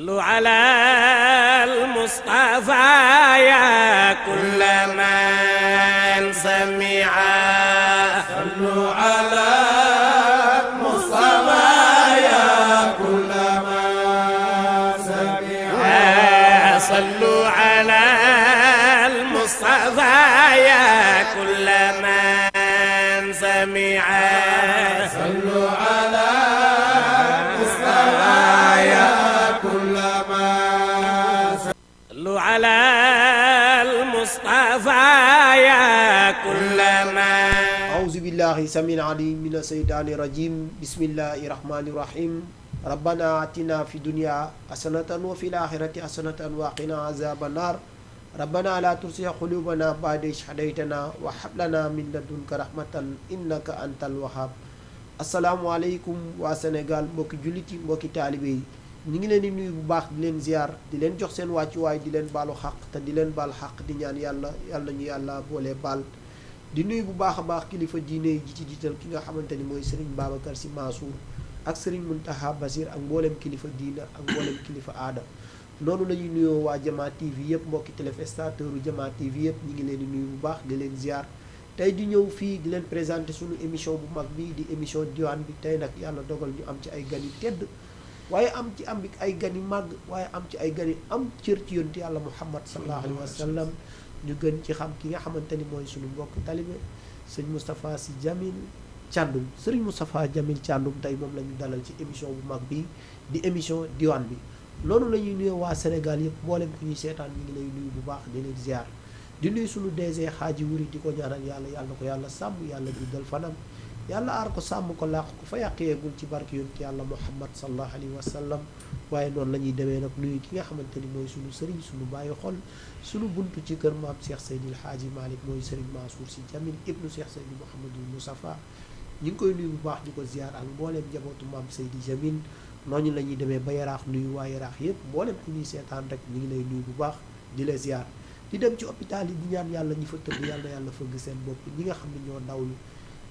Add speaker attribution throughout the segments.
Speaker 1: صلوا على المصطفى يا كل من سمع.
Speaker 2: صلوا على المصطفى يا كل من سمع.
Speaker 1: صلوا على المصطفى يا كل من سمع.
Speaker 2: صلوا على المصطفى يا كل من سمع.
Speaker 1: صلوا على المصطفى يا كل من.
Speaker 3: أعوذ بالله السميع العليم من الشيطان الرجيم. بسم الله الرحمن الرحيم. ربنا آتنا في الدنيا حسنة وفي الآخرة حسنة وقنا عذاب النار. ربنا لا تزغ قلوبنا بعد إذ هديتنا وهب لنا من لدنك رحمة إنك أنت الوهاب. asalaamaaleykum waa Sénégal mbokki jullit yi mbokki taalibe yi ñu ngi leen di nuyu bu baax di leen ziar di leen jox seen wàccuwaay di leen baalu xaq te di leen baal xaq di ñaan yàlla ñu yàlla boole baal. di nuyu bu baax a baax kilifa diine yi ji ci jiital ki nga xamante ni mooy Serigne Babacar Sy Mansour ak Serigne Mountakha Bassir ak mboolem kilifa diina ak mboolem kilifa aada. noonu la ñuy nuyoo waa Jama TV yëpp mbokki téléspectateur Jama TV yëpp ñu ngi leen di nuyu bu baax di leen ziar. tey di ñëw fii di leen présenter suñu émission bu mag bi di émission diwaan bi tey nag yàlla dogal ñu am ci ay gan yu tedd waaye am ci ay gan yu màgg waaye am ci ay gan yu am cër ci yonent yàlla Muhammad sallallahu alayhi wa sallam ñu gën ci xam ki nga xamante ni mooy suñu mbokk talibe sëñ Moustapha Sy Djamil Thiandoum sëriñ Moustapha Djamil Thiandoum tey moom la ñu dalal ci émission bu mag bi di émission diwaan bi loolu la ñuy nuyoo waa Sénégal yëpp mboolem ku ñuy seetaan ñu ngi lay nuyu bu baax di leen ziar. di nuyu suñu DG xaaji wuri di ko ñaanal yàlla ko yàlla sàmm yàlla guddal fanam yàlla aar ko sàmm ko làq ko fa yàqeegul ci barke yonent yàlla Muhammad sallallahu alayhi wa sallam. waaye noonu la ñuy demee nag nuyu ki nga xamante ni mooy suñu sëriñ suñu bàyyi xol suñu buntu ci kër maam Cheikh Seydil Hadji Malick mooy sëriñ Mansour Sy Djamil ibnu Cheikh Seydi Mouhamadou Moustapha ñu ngi koy nuyu bu baax di ko ziar ak mbooleem njabootu maam Seydi Djamil noonu la ñuy demee ba yaraax nuyu waa yaraax yëpp mbooleem ku ñuy seetaan rek ñu ngi lay nuyu bu baax di la ziar. di dem ci hôpital yi di ñaan yàlla ñi fa tëdd yàlla fëgg seen bopp ñi nga xam ne ñoo ndawlu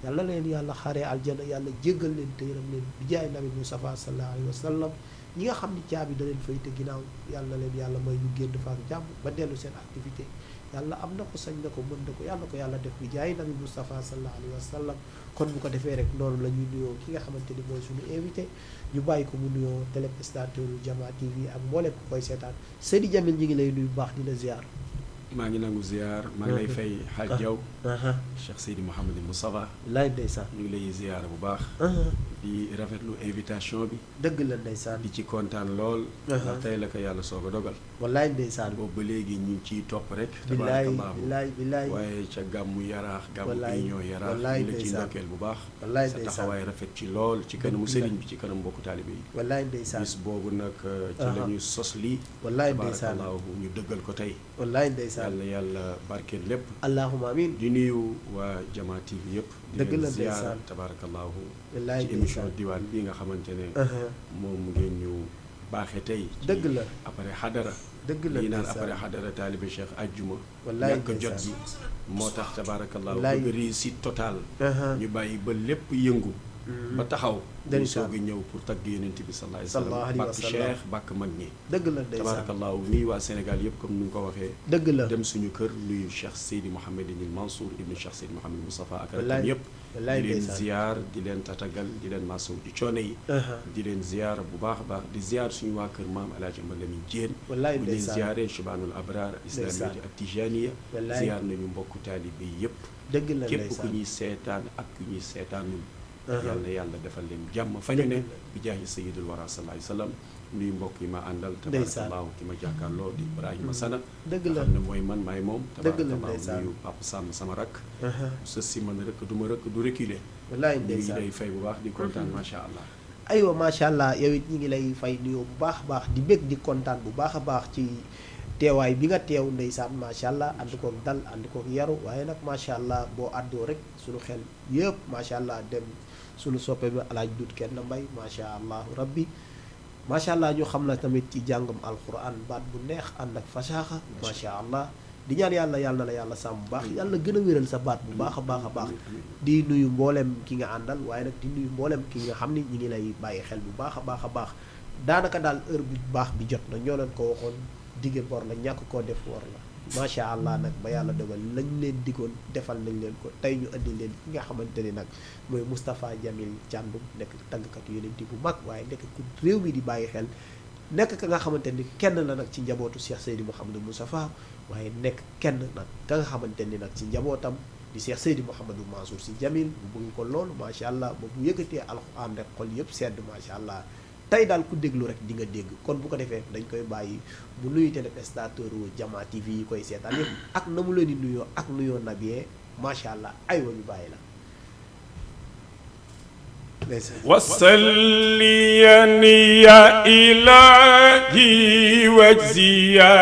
Speaker 3: yàlla leen yàlla xaree aljana yàlla jéggal leen te yërëm leen bi jaay nabi Mustafa sallallahu alayhi wa sallam ñi nga xam ne caabi da leen fay te ginnaaw yàlla leen yàlla may ñu génn fa ak jàmm ba dellu seen activité yàlla am na ko sañ na ko mën na ko yàlla def bi jaay nabi Mustafa sallallahu alayhi wa sallam. kon bu ko defee rek noonu la ñuy nuyoo ki nga xamante ni mooy suñu invité ñu bàyyi ko mu nuyoo téléspectateur Jama TV ak mboolem ku koy seetaan Seydi Djamil ñi ngi lay nuyu bu baax di la ziar.
Speaker 4: maa ngi nangu ziar maa ngi lay fay xaaj Jaw Cheikh Seydi Mouhamadou Moustapha
Speaker 3: laay ndeysaan
Speaker 4: ñu ngi lay ziar bu baax di rafetlu invitation bi
Speaker 3: dëgg la ndeysaan
Speaker 4: di ci kontaan lool ndax tey la ko yàlla soog a dogal
Speaker 3: wallaay ndeysaan
Speaker 4: boobu ba léegi ñu ngi ciy topp rek
Speaker 3: billaay
Speaker 4: waaye ca gàmmu yaraax gàmmu bi ñoo yaraax
Speaker 3: wallaay
Speaker 4: ñu la ci ndokkeel bu baax
Speaker 3: wallaay
Speaker 4: sa taxawaay rafet ci lool ci kanamu sëriñ bi ci kanam mbokku taalibe yi
Speaker 3: wallaay ndeysaan
Speaker 4: bis boobu nag ci la ñu sos lii
Speaker 3: wallaay ndeysaan
Speaker 4: tabaarakallaahu ñu dëggal ko tey
Speaker 3: wallaay ndeysaan
Speaker 4: yàlla barkeel lépp
Speaker 3: allahumma amin
Speaker 4: di nuyu waa Jama TV yëpp
Speaker 3: dëgg la
Speaker 4: di leen ziar
Speaker 3: ndeysaan
Speaker 4: tabaarakallaahu
Speaker 3: wallaay
Speaker 4: ci émission diwaan bi nga xamante ne moom ngeen ñu baaxee tey
Speaker 3: dëgg la
Speaker 4: après xadara
Speaker 3: dëgg la
Speaker 4: lii naan
Speaker 3: ndeysaan
Speaker 4: après xadara taalibe Cheikh ajjuma
Speaker 3: wallaay
Speaker 4: ñàkk jot
Speaker 3: ndeysaan
Speaker 4: bi moo tax tabaarakallaahu
Speaker 3: wallaay
Speaker 4: bëgg réussite totale ñu bàyyi ba lépp yëngu ba taxaw ñu soog a ñëw pour tagg yonent bi sallallahu alayhi wa sallam bàkk Cheikh bàkk mag ñi
Speaker 3: dëgg la ndeysaan
Speaker 4: tabaarakallaahu nuyu waa Sénégal yëpp comme ni nga ko waxee
Speaker 3: dëgg la
Speaker 4: dem suñu kër nuyu Cheikh Seydi Mouhamadinil Mansour ibnu Cheikh Seydi Mouhamadou Moustapha ak rakam yëpp di leen ziar di leen tatagal di leen masaw di coono yi di leen ziar bu baax a baax di ziar suñu waa kër maam El Hadj Amadou Lamine Diène bu leen ziaree Chubanul Abrar islamiyya ak tijaniya ziar nañu mbokku taalibe yi yëpp
Speaker 3: dëgg la
Speaker 4: képp ku ñuy seetaan ak ku ñuy seetaanul yàlla defal leen jàmm fa ñu ne bi jaahi sayyidul wara sallallahu alayhi wa sallam nuyu mbokk yi ma àndal tabarakallahu ki ma jàkkaarloo di Ibrahima Sana
Speaker 3: dëgg la
Speaker 4: xam ne mooy man maay moom
Speaker 3: dëgg la
Speaker 4: tabarakallahu nuyu Papa Sàmm sama rakk sës si man rëkk du ma rëkk du reculer
Speaker 3: wallaay
Speaker 4: ñu ngi
Speaker 3: ndeysaan
Speaker 4: lay fay bu baax di kontaan macha allah
Speaker 3: aywa macha allah yow it ñi ngi lay fay nuyoo bu baax a baax di bég di kontaan bu baax a baax ci teewaay bi nga teew ndeysaan macha allah ànd koog dal ànd koog yaru waaye nag macha allah boo àddoo rek suñu xel yëpp macha allah dem suñu soppe bi alaaj dut kenn mbay macha allah rabbi macha allah ñu xam la tamit ci jàngam alquran baat bu neex ànd ak fasaaxa macha allah di ñaan yàlla na la yàlla sàmm bu baax yàlla gën a wéral sa baat bu baax a baax a baax di nuyu mboolem ki nga àndal waaye nag di nuyu mboolem ki nga xam ni ñi ngi lay bàyyi xel bu baax a baax a baax daanaka daal heure bu baax bi jot na ñoo leen ko waxoon dige bor la ñàkk koo def war la macha allah nag ba yàlla dogal lañ leen digoon defal nañ leen ko tey ñu andi leen ki nga xamante ni nag mooy Moustapha Jamil Thiandoum nekk tàggkatu yeneen bu mag waaye nekk ku réew mi di bàyyi xel nekk ka nga xamante ni kenn la nag ci njabootu Cheikh Seydi Mouhamadou Moustapha waaye nekk kenn nag ka nga xamante ni nag ci njabootam di Cheikh Seydi Mouhamadou Mansour Sy Jamil bu bëgg ko loolu macha allah ba bu yëkkatee alxuraan rek xol yëpp sedd macha allah tey daal ku déglu rek di nga dégg kon bu ko defee dañ koy bàyyi bu nuyu téléspectateur Jama TV yi koy seetaan yëpp ak na mu leen di nuyoo ak nuyoo nabiyee macha allah aywa ñu bàyyi la.
Speaker 1: وصليا يا إلهي واجزيا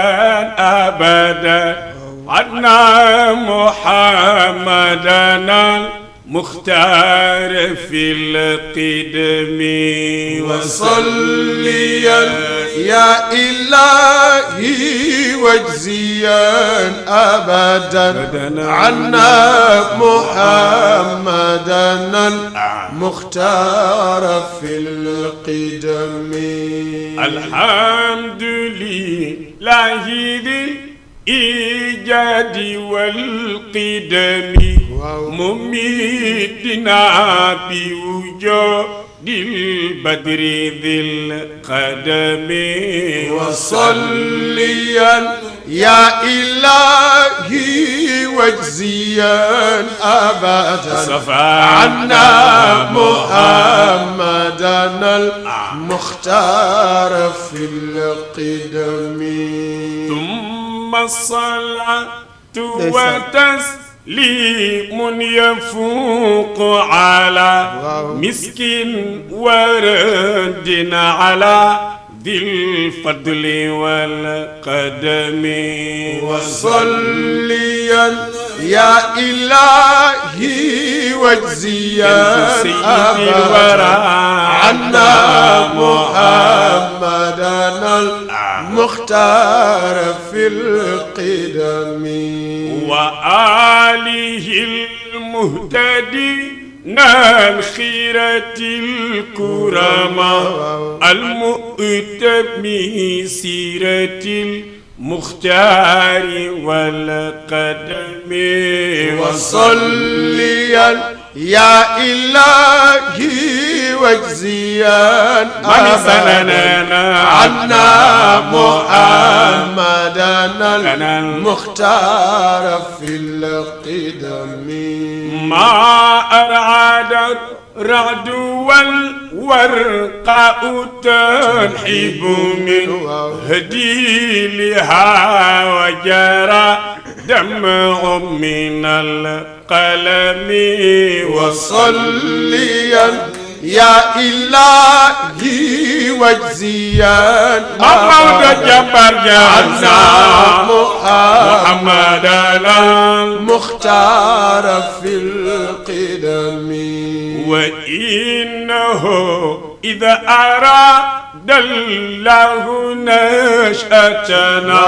Speaker 1: أبدا عنا محمدنا مختار في القدم
Speaker 2: وصليا يا إلهي واجزيا أبدا عنا محمدنا المختار في القدم
Speaker 1: الحمد لله ذي الإيجاد والقدم مميتنا بوجود البدر ذي القدم
Speaker 2: وصليا يا إلهي واجزيا أبدا عنا محمدنا المختار في القدم
Speaker 1: ثم الصلاة وتسليم يفوق على مسكين ورد على ذي الفضل والقدم
Speaker 2: وصليا يا إلهي واجزيا أبدا عنا محمدنا المختار في القدم
Speaker 1: وآله المهتدين الخيرة الكرماء المؤتمي سيرة المختار والقدم
Speaker 2: وصليا يا إلهي واجزيا أبدا عنا محمدنا المختار في القدم
Speaker 1: ما أرعد الرعد والورقاء تنحب من هديلها وجرى دمع من القلم
Speaker 2: وصليا يا إلهي واجزيا
Speaker 1: عنا
Speaker 2: محمدنا المختار في القدم
Speaker 1: وإنه إذا أراد الله نشأتنا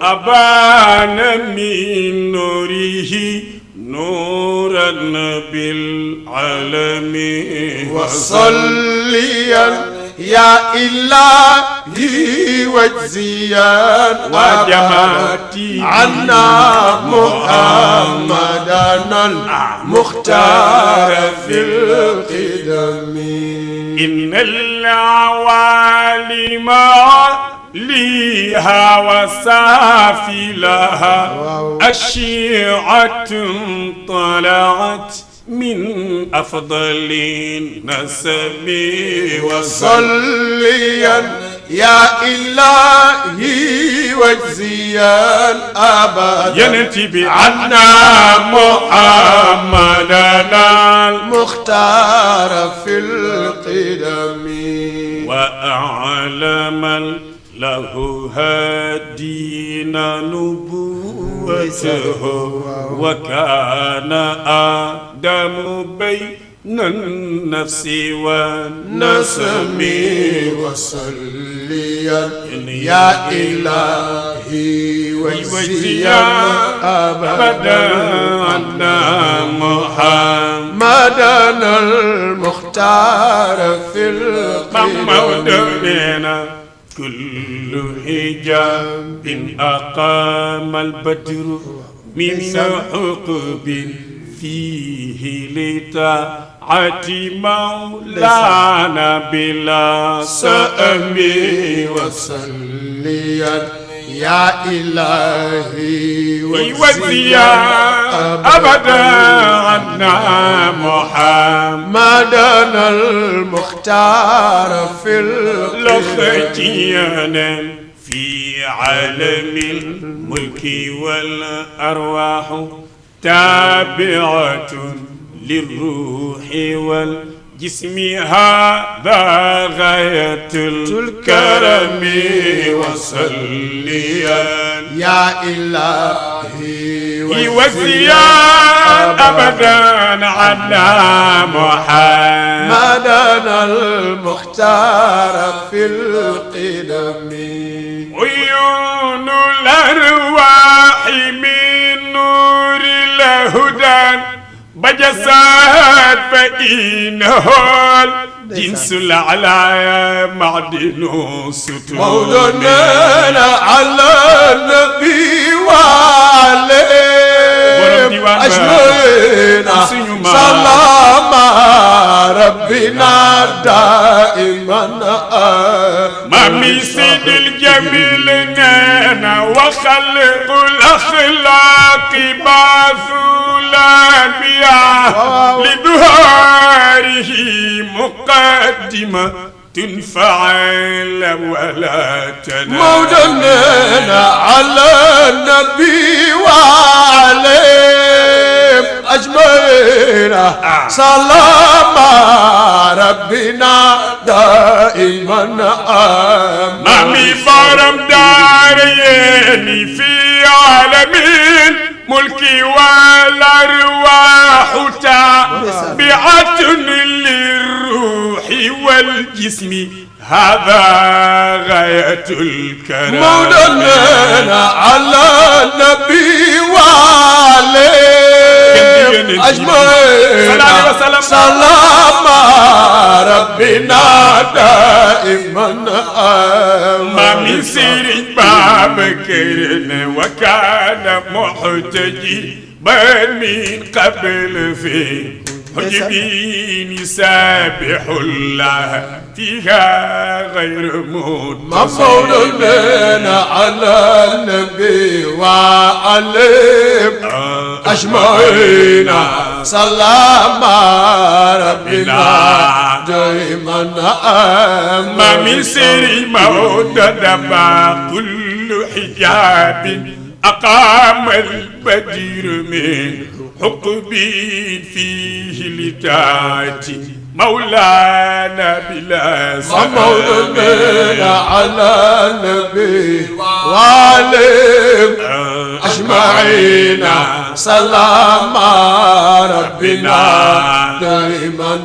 Speaker 1: أبان من نوره نورا بالعالم
Speaker 2: وصليا يا إلهي واجزيا
Speaker 1: وجماتي
Speaker 2: عنا محمدنا المختار في القدم
Speaker 1: إن العوالم ليها وسافلها أشيعة طلعت من أفضل النسب
Speaker 2: وصليا يا إلهي واجزيا أبدا
Speaker 1: ينتبه عنا محمدنا
Speaker 2: المختار في القدم
Speaker 1: وأعلم له هدينا نبوته وكان آدم بين النفس والنسم
Speaker 2: وصليا يا إلهي واجزيا أبدا
Speaker 1: عنا محمد
Speaker 2: مدنا المختار في القدم
Speaker 1: كل حجاب أقام البدر من حقب فيه لطاعة مولانا بلا سأم
Speaker 2: وصليا يا إلهي
Speaker 1: وزيا أبدا عنا
Speaker 2: محمدنا المختار في
Speaker 1: الخجيانا في عالم الملك والأرواح تابعة للروح والجسم هذا غاية الكرم وصليا
Speaker 2: يا إلهي
Speaker 1: وزيا أبدا على
Speaker 2: محمدنا المختار في القدم
Speaker 1: عيون الأرواح من نور الهدى بجسات فإنه الجنس الأعلى معدن ستور
Speaker 2: مولانا على النبي وعليه أجمعين سلام ربنا دائما
Speaker 1: ما مثل الجميل نانا وخلق الأخلاق باثولا بيا لظهاره مقدمة تنفعل ولا تنام
Speaker 2: مولانا على النبي وعليه أجمعين سلام ربنا دائما
Speaker 1: مامي بارم داريني في عالمين ملكي والأرواح تابعة للروح والجسم هذا غاية الكرم
Speaker 2: مولانا على النبي وعليه أجمعين سلام ربنا دائما
Speaker 1: ما من سير بابكر وكان محتجي بل من قبل في حجبين يسابح الله فيها غير موت
Speaker 2: مولانا على النبي وعليه أجمعين سلام ربنا دائما
Speaker 1: ما من سر موت دبا كل حجاب أقام البدر من حقب فيه لتاتي مولانا بلا
Speaker 2: مولانا على النبي وعليه أجمعين سلام ربنا دائما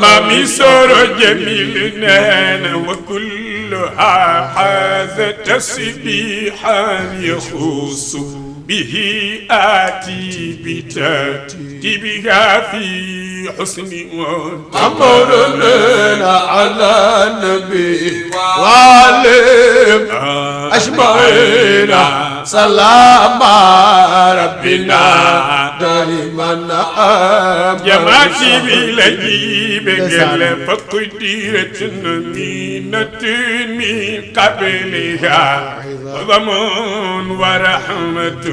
Speaker 1: ما من سر جميلنا وكلها حاز تسبيحا يخص به آتي بترتيبها في حسن
Speaker 2: مولانا على النبي وعليه أجمعين سلام ربنا دائما
Speaker 1: جماعتي بلجيب قل فقديرة مينة من قبلها ضمون ورحمة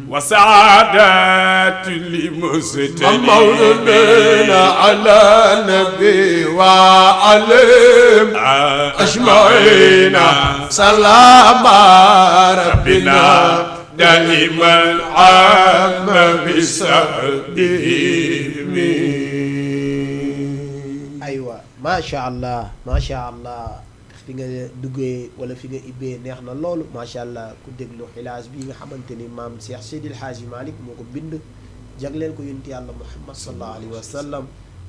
Speaker 1: وسعادات لمستنين
Speaker 2: مولانا على النبي وعليه أجمعين سلام ربنا
Speaker 1: دائما عام بسببه
Speaker 3: aywa macha allah macha allah fi nga duggee wala fi nga ibbee neex na loolu macha allah ku déglu xilaas bi nga xamante ni maam Cheikh Seydil Hadji Malick moo ko bind jagleel ko yonent yàlla Muhammad sallallahu alayhi wa sallam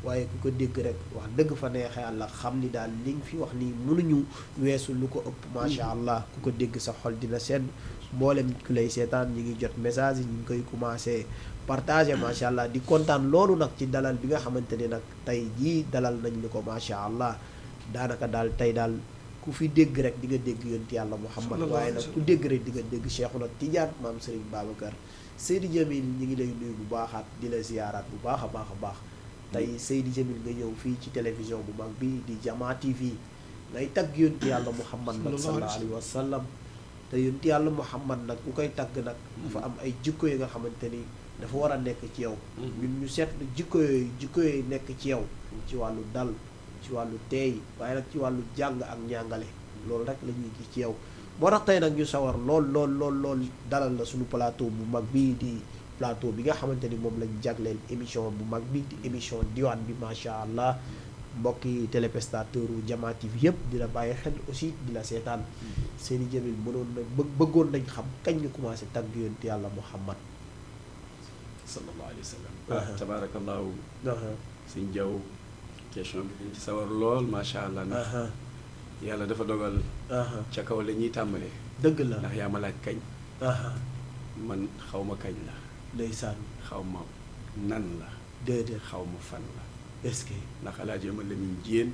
Speaker 3: waaye ku ko dégg rek wax dëgg fa neex yàlla xam ni daal li nga fi wax nii mënuñu weesu lu ko ëpp macha allah ku ko dégg sa xol dina sedd mboolem ku lay seetaan ñi ngi jot message yi ñu ngi koy commencé partagé macha allah di kontaan loolu nag ci dalal bi nga xamante ni nag tey jii dalal nañ ni ko macha allah daanaka daal tey daal ku fi dégg rek di nga dégg yonti yàlla Muhammad waaye nag ku dégg rek di nga dégg Cheikhuna Tidiane maam Serigne Babacar Seydi Jamil ñi ngi lay nuyu bu baaxaat di la ziyaaraat bu baax a baax a baax tey Seydi Jamil nga ñëw fii ci télévision bu mag bi di Jama TV ngay tagg yonti yàlla Muhammad nag sallallahu alayhi wa sallam te yonti yàlla Muhammad nag ku koy tagg nag dafa am ay jikko yi nga xamante ni dafa war a nekk ci yow ñun ñu seetlu jikko yooyu nekk ci yow ci wàllu dal ci wàllu teey waaye nag ci wàllu jàng ak njàngale loolu rek la ñuy gis ci yow moo tax tey nag ñu sawar lool dalal la suñu plateau bu mag bii di plateau bi nga xamante ni moom lañ jagleel émission bu mag bi di émission diwaan bi macha allah mbokki téléspectateur u Jama TV yëpp di la bàyyi xel aussi di la seetaan Seydi Jamil mënoon na bëggoon nañ xam kañ nga commencé tagg yonent yàlla Muhammad
Speaker 4: sallallahu alayhi wa sallam tabarakallahu sëñ Jaw question bi dañ ci sawar lool macha allah ndax yàlla dafa dogal ca kaw la ñuy tàmbalee
Speaker 3: dëgg la
Speaker 4: ndax yaa ma laaj kañ man xaw ma kañ la
Speaker 3: ndeysaan
Speaker 4: xaw ma nan la
Speaker 3: déedéet
Speaker 4: xaw ma fan la
Speaker 3: est-ce que
Speaker 4: ndax alaaji ma Lamin Jéen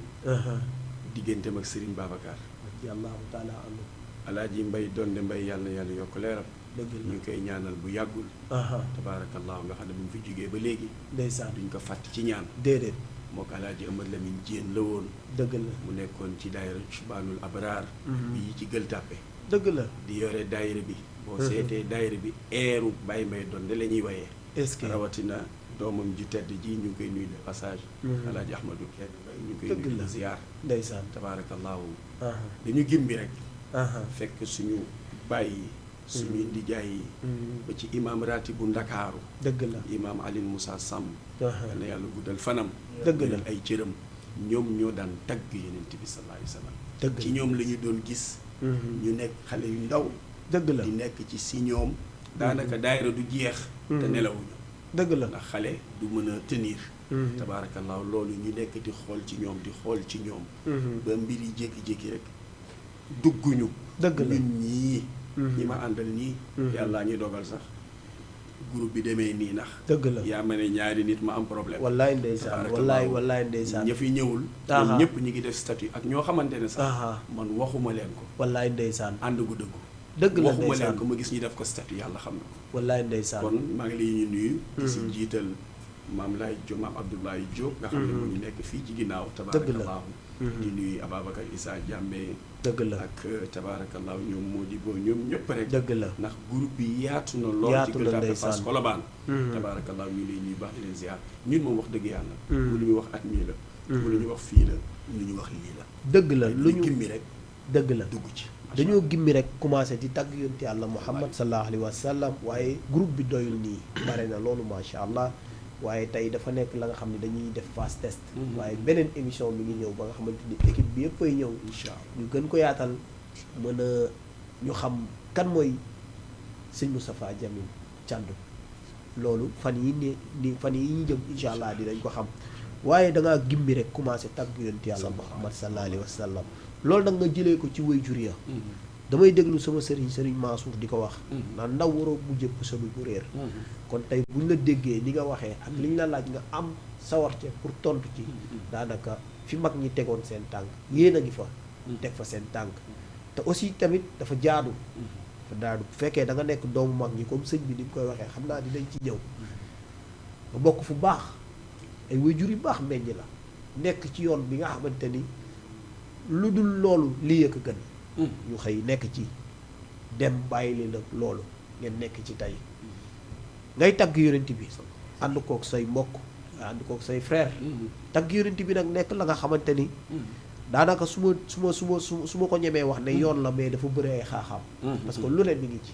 Speaker 4: digganteem ak Serigne Babacar
Speaker 3: radiyallahu taala anhu
Speaker 4: alaaji Mbay Donde Mbay yàlla na yàlla yokk leeram
Speaker 3: dëgg la
Speaker 4: ñu ngi koy ñaanal bu yàggul tabarakallahu nga xam ne bu mu fi jógee ba léegi
Speaker 3: ndeysaan
Speaker 4: duñ ko fàtt ci ñaan
Speaker 3: déedéet
Speaker 4: moo ko alaaji Amad Lamin Jéen la woon
Speaker 3: dëgg la
Speaker 4: mu nekkoon ci daayira Subaanul Abraar bi ci Gueule Tapée
Speaker 3: dëgg la
Speaker 4: di yore daayira bi boo seetee daayira bi eeru Baye Mbay Donde la ñuy wayee
Speaker 3: est-ce que
Speaker 4: rawatina doomam ju tedd ji ñu ngi koy nuyu de passage alaaji Ahmadou Kenn ñu ngi koy nuyu ziar
Speaker 3: ndeysaan
Speaker 4: tabarakallahu dañu gimbi rek fekk suñu bàyyi suñuy ndijaay yi ba ci imam raati bu Ndakaaru
Speaker 3: dëgg la
Speaker 4: imam Aline Moussa Samb na yàlla guddal fanam
Speaker 3: dëgg la
Speaker 4: ay cëram ñoom ñoo daan tagg yonent bi sallallahu alayhi wa sallam
Speaker 3: dëgg
Speaker 4: ci ñoom la ñu doon gis ñu nekk xale yu ndaw
Speaker 3: dëgg la
Speaker 4: di nekk ci si ñoom daanaka daayira du jeex te nelawuñu
Speaker 3: dëgg la
Speaker 4: ndax xale du mën a tenir tabaarakallaahu loolu ñu nekk di xool ci ñoom di xool ci ñoom ba mbir yi jékki-jékki rek dugguñu
Speaker 3: dëgg la
Speaker 4: ñun ñii ñi ma àndal nii yàllaa ñuy dogal sax groupe bi demee nii ndax
Speaker 3: dëgg la
Speaker 4: yaa ma ne ñaari nit ma am problème
Speaker 3: wallaay ndeysaan wallaay ndeysaan
Speaker 4: ña fi ñëwul ñoom ñëpp ñi ngi def statut ak ñoo xamante ne sax man waxuma leen ko
Speaker 3: wallaay ndeysaan
Speaker 4: ànd gu dëggu
Speaker 3: dëgg la
Speaker 4: waxuma leen ko ma gis ñu def ko statut yàlla xam na ko
Speaker 3: wallaay ndeysaan
Speaker 4: kon maa ngi lay ñu nuyu di si jiital maam laay Diop maam Abdoulaye Diop nga xam ne mu ngi nekk fii ci ginnaaw tabaarakallaahu di nuyu Ababacar Issa Diamé
Speaker 3: dëgg la
Speaker 4: ak tabaarakallaahu ñoom Modibo ñoom ñëpp rek
Speaker 3: dëgg la
Speaker 4: ndax groupe bi yaatu na lool ci Gueule Tapée Fass Colobane tabaarakallaahu ñu lay ñuy baax di leen ziar ñun moom wax dëgg yàlla bu lu ñu wax at mii la bu lu ñu wax fii la lu ñu wax lii la
Speaker 3: dëgg la lu ñu
Speaker 4: gimmi rek
Speaker 3: dëgg la
Speaker 4: dugg ci
Speaker 3: dañoo gimmi rek commencé di tagg yonent yàlla Muhammad sallallahu alayhi wa sallam waaye groupe bi doyul nii bare na loolu macha allah waaye tey dafa nekk la nga xam ne dañuy def phase test waaye beneen émission mi ngi ñëw ba nga xamante ni équipe bi yëpp ay ñëw incha allah ñu gën ko yaatal mën a ñu xam kan mooy sëñ Moustapha Jamil Thiandoum loolu fan yi ñu jëm incha allah dinañ ko xam waaye da ngaa gimmi rek commencé tagg yonent yàlla Muhammad sallallahu alayhi wa sallam loolu nag nga jëlee ko ci waajur ya damay déglu sama sëriñ Mansour di ko wax naan ndaw waroo bu jëpp solu bu réer kon tey buñ la déggee li nga waxee ak li ñu la laaj nga am sawarte pour tontu ci daanaka fi mag ñi tegoon seen tànk yéen a ngi fa teg fa seen tànk te aussi tamit dafa jaadu bu fekkee da nga nekk doomu mag ñi comme sëñ bi ni nga koy waxee xam naa dinañ ci ñëw nga bokk fu baax ay waajur yu baax meññ la nekk ci yoon bi nga xamante ni lu dul loolu lii yëkk gën ñu xëy nekk ci dem bàyyi leen ak loolu ngeen nekk ci tey ngay tagg yonent bi ànd kook say mbokk ànd kook say frère tagg yonent bi nag nekk la nga xamante ni daanaka su ma ko ñemee wax ne yoon la mais dafa bëri ay xaaxaam parce que lu ne mi ngi ci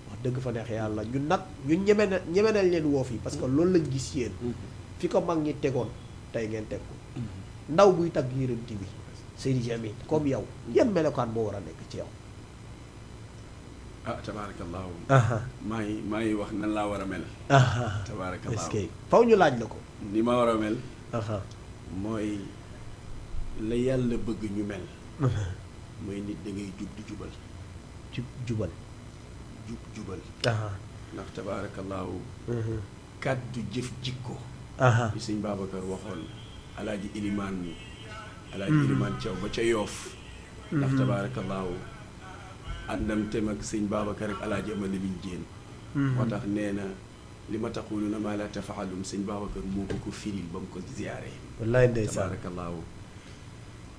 Speaker 3: wax dëgg fa neex yàlla ñun nag ñun ñeme nañ leen woof yi parce que loolu lañ gis yéen fi ko mag ñi tegoon tey ngeen teg ko ndaw buy tagg yonent bi Seydi Jamil comme yow yan melokaan moo war a nekk ci yow
Speaker 4: tabaarakallaahu maa ngi wax nan laa war a mel tabaarakallaahu
Speaker 3: est-ce que faw ñu laaj la ko
Speaker 4: ni ma war a mel mooy la yàlla bëgg ñu mel mooy nit da ngay jub di jubal
Speaker 3: jubal
Speaker 4: jubal ndax tabaarakallaahu kàddu jëf jikko yi sëñ Babacar waxoon alaaji ilimaan Thiaw ba ca Yoof ndax tabaarakallaahu àndam tem ak sëñ Babacar ak alaaji Amady Biñ Jéen moo tax nee na li ma taquluna maa laa tafaalun sëñ Babacar moo ko firil ba mu ko ziyaare
Speaker 3: wallaay ndeysaan
Speaker 4: tabaarakallaahu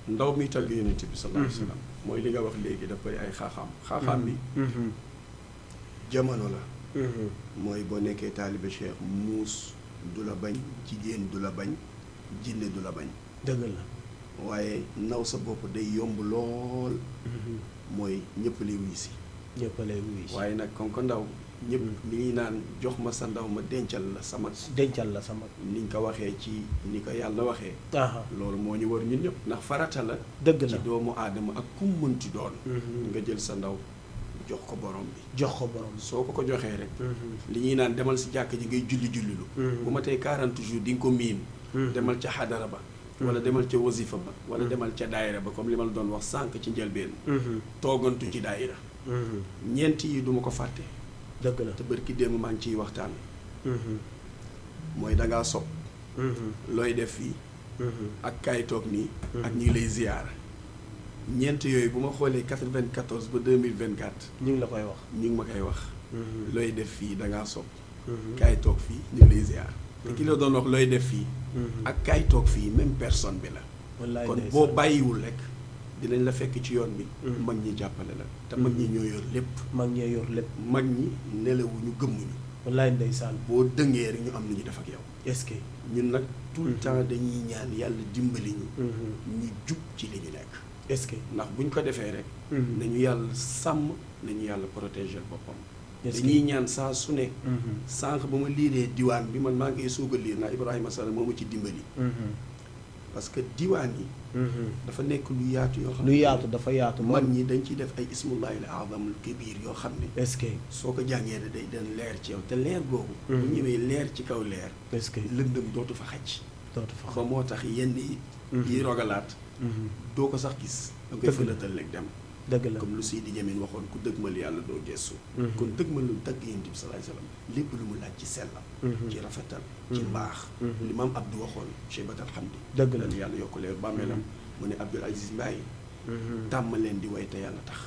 Speaker 4: ndaw mi tagg yonent bi sallallahu alayhi wa sallam mooy li nga wax léegi daf bëri ay xaaxaam bi
Speaker 2: jamono la mooy boo nekkee taalibe cheikh muus du la bañ jigéen du la bañ jinne du la bañ
Speaker 3: dëgg la
Speaker 2: waaye naw sa bopp day yomb lool mooy ñëpp lay wuy si
Speaker 4: waaye nag kon ko ndaw ñëpp li ñuy naan jox ma sa ndaw ma dencal la sama niñ ko waxee ci ni ko yàlla waxee loolu moo ñu war ñun ñëpp ndax farata la
Speaker 3: dëgg la
Speaker 4: ci doomu aadama ak kum mënti doon nga jël sa ndaw jox ko borom bi soo ko joxee rek li ñuy naan demal si jàkk ji ngay jullilu bu ma tey 40 jours di nga ko miin demal ca xadara ba wala demal ca wasifa ba wala demal ca daayira ba comme li ma la doon wax sànq ci njëlbeen toogantu ci daayira ñeent yi duma ko fàtte
Speaker 3: dëgg la
Speaker 4: te bërki démb maa ngi ciy waxtaan mooy dangaa sob looy def fii ak kaay toog nii ak ñi lay ziyaar ñeent yooyu bu ma xoolee 94 ba 2024
Speaker 3: ñu ngi la koy wax
Speaker 4: ñu ngi ma koy wax looy def fii dangaa sob kaay toog fii ñu ngi lay ziyaar te ki la doon wax looy def fii ak kaay toog fii même personne bi la kon boo bàyyiwul rek dinañ la fekk ci yoon bi mag ñi jàppale la te mag ñi ñoo yor lépp
Speaker 3: mag ñi
Speaker 4: nelawuñu gëmmuñu
Speaker 3: wallaay ndeysaan
Speaker 4: boo dëngee rek ñu am lu ñu def ak yow
Speaker 3: est-ce que
Speaker 4: ñun nag tout le temps dañuy ñaan yàlla dimbali ñu jub ci li ñu nekk
Speaker 3: est-ce que
Speaker 4: ndax buñ ko defee rek nañu yàlla sàmm nañu yàlla protéger boppam dañuy ñaan saa su ne sànq ba ma liiree diwaan bi man maa ngi soog a liir naa Ibrahima Sall moo ma ci dimbali parce que diwaan yi dafa nekk lu yaatu yoo xam ne
Speaker 3: dafa yaatu
Speaker 4: mag ñi dañ ciy def ay ismullahil azamul kabir yoo xam ne
Speaker 3: est-ce que
Speaker 4: soo ko jàngee day den leer ci yow te leer googu bu ñëwee leer ci kaw leer
Speaker 3: est-ce que
Speaker 4: lëndëm dootu fa xaj ba moo tax yenn yi rogalaat doo ko sax gis da koy fëlatal rek dem
Speaker 3: dëgg la
Speaker 4: comme lu Seydi Jamil waxoon ku dëgmal yàlla doo gestu kon dëgmal lu tagg Yonent bi sallallahu alayhi wasallam lépp lu mu laaj ci sellam ci rafetal ci mbaax li maam Abdou waxoon Cheybat alhamdi
Speaker 3: dëgg la
Speaker 4: yàlla yokk leer bàmmeelam mu ne Abdoul Aziz Mbaye tàmm leen di way te yàlla tax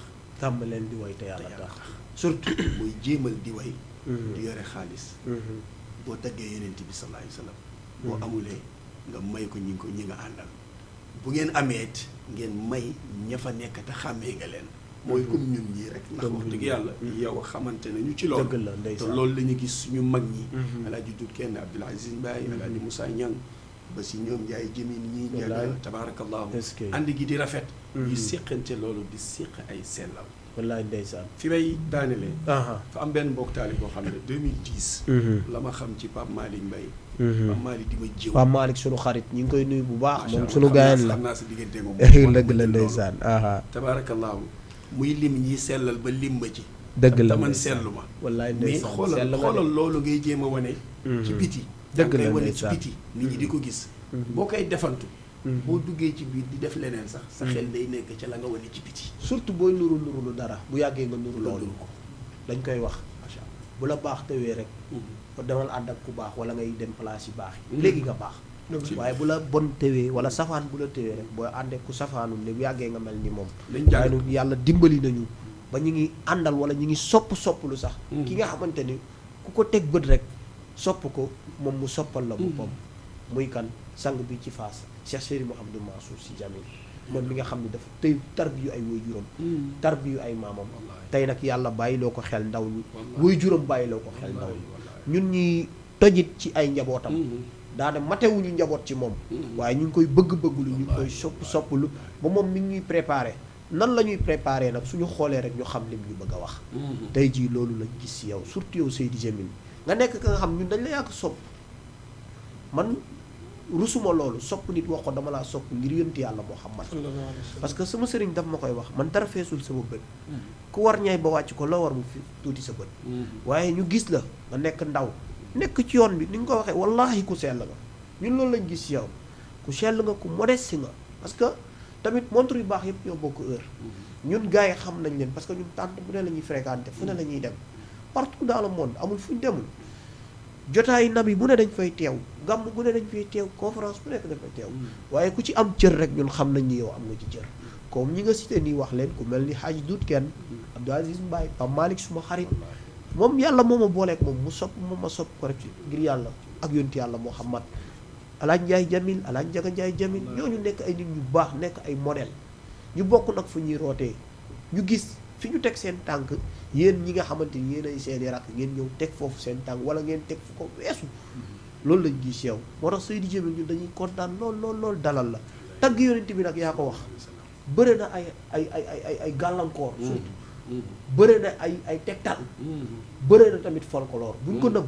Speaker 4: surtout muy jéemal di way di yore xaalis boo taggee Yonent bi sallallahu alayhi wasallam boo amulee nga may ko ñi nga àndal bu ngeen amee it ngeen may ña fa nekk te xàmmee nga leen mooy comme ñun ñii rek ndax wax dëgg yàlla yow xamante nañu ci loolu te loolu la ñu gis suñu mag ñi alaaji dut kenn Abdoul Aziz Mbaye alaaji Moussa Niang ba si ñoom Njaay Jëmin ñii njaga tabaarakallaahu ànd gi di rafet ñu séqante loolu di séq ay sellal
Speaker 3: wallaay ndeysaan
Speaker 4: fi may daanelee fa am benn mbokk taali boo xam ne 2010 la ma xam ci Pape Malick Mbaye Pape Malick di ma jiw
Speaker 3: Pape Malick sunu xarit ñu ngi koy nuyu bu baax moom sunu gaayan la
Speaker 4: xam naa sa diggante moom
Speaker 3: dëgg la ndeysaan
Speaker 4: tabaarakallaahu muy lim ñi sellal ba lim ma ci
Speaker 3: dëgg la
Speaker 4: man seetlu ma
Speaker 3: wallaay
Speaker 4: mais xoolal loolu ngay jéem a wane ci biti
Speaker 3: dëgg la
Speaker 4: wane ci biti nit ñi di ko gis boo koy defantu boo duggee ci biir di def leneen sax sa xel day nekk ca la nga wane ci biti
Speaker 3: surtout booy nuru lu dara bu yàggee nga nuru loolu ko dañ koy wax bu la baax tewee rek demal ànd ak ku baax wala ngay dem place yu baax yi léegi nga baax waaye bu la bon tewee wala safaan bu la tewee rek booy àndee ku safaanum ne bu yàggee nga mel ni moom waaye nu yàlla dimbali nañu ba ñu ngi àndal wala ñu ngi sopp lu sax ki nga xamante ni ku ko teg bët rek sopp ko moom mu soppal la boppam muy kan sang bi ci Fass Cheikh Seydi Mouhamadou Mansour Sy Djamil moom mi nga xam ne dafa tey tarbiyu ay waajuram tarbiyu ay maamam tey nag yàlla bàyyiloo ko xel ndaw ñi waajuram bàyyiloo ko xel ndaw ñi ñun ñi tojit ci ay njabootam daana matewuñu njaboot ci moom waaye ñu ngi koy bëgg-bëgglu ñu ngi koy sopplu ba moom mi ngi ñuy préparé nan la ñuy préparé nag suñu xoolee rek ñu xam lim ñu bëgg a wax tey jii loolu lañ gis ci yow surtout yow Seydi Djamil nga nekk ka nga xam ñun dañ la yàgg sopp man rusuma loolu sopp nit wax ko dama laa sopp ngir yonent yàlla Muhammad parce que sama sëriñ daf ma koy wax man dara feesul sama bët ku war ñay ba wàcc ko loo war mu fi tuuti sa bët waaye ñu gis la nga nekk ndaw nekk ci yoon bi ni nga ko waxee wallahi ku sell nga ñun loolu lañ gis ci yow ku sell nga ku modeste nga parce que tamit montre yu baax yëpp ñoo bokk heure ñun gars yi xam nañ leen parce que ñun tànt bu ne la ñuy fréquenté fu ne la ñuy dem partout dans le monde amul fu ñu demul jotaay nabi bu ne dañ fay teew gàmm bu ne dañ fay teew conférence bu nekk dañ fay teew waaye ku ci am cër rek ñun xam nañ ni yow am nga ci cër comme ñi nga cité nii wax leen ku mel ni Hadj Dout Kenn Abdou Aziz Mbaye Pape Malick suma xarit moom yàlla moo ma booleeg moom mu sopp moom ma sopp ko rek ngir yàlla ak yonti yàlla Muhammad Alaaj Njaay Jamil Alaaj Njaga Njaay Jamil ñooñu nekk ay nit ñu baax nekk ay modèle ñu bokk nag fu ñuy rootee ñu gis fi ñu teg seen tànk yéen ñi nga xamante ni yéen ay seeni rakk ngeen ñëw teg foofu seen tànk wala ngeen teg fu ko weesu loolu lañ gis yow moo tax Seydi Jamil ñun dañuy kontaan lool dalal la tagg yonent bi nag yaa ko wax bëre na ay gàllankoor surtout bëre na ay tegtal bëre na tamit folklore buñ ko nëbb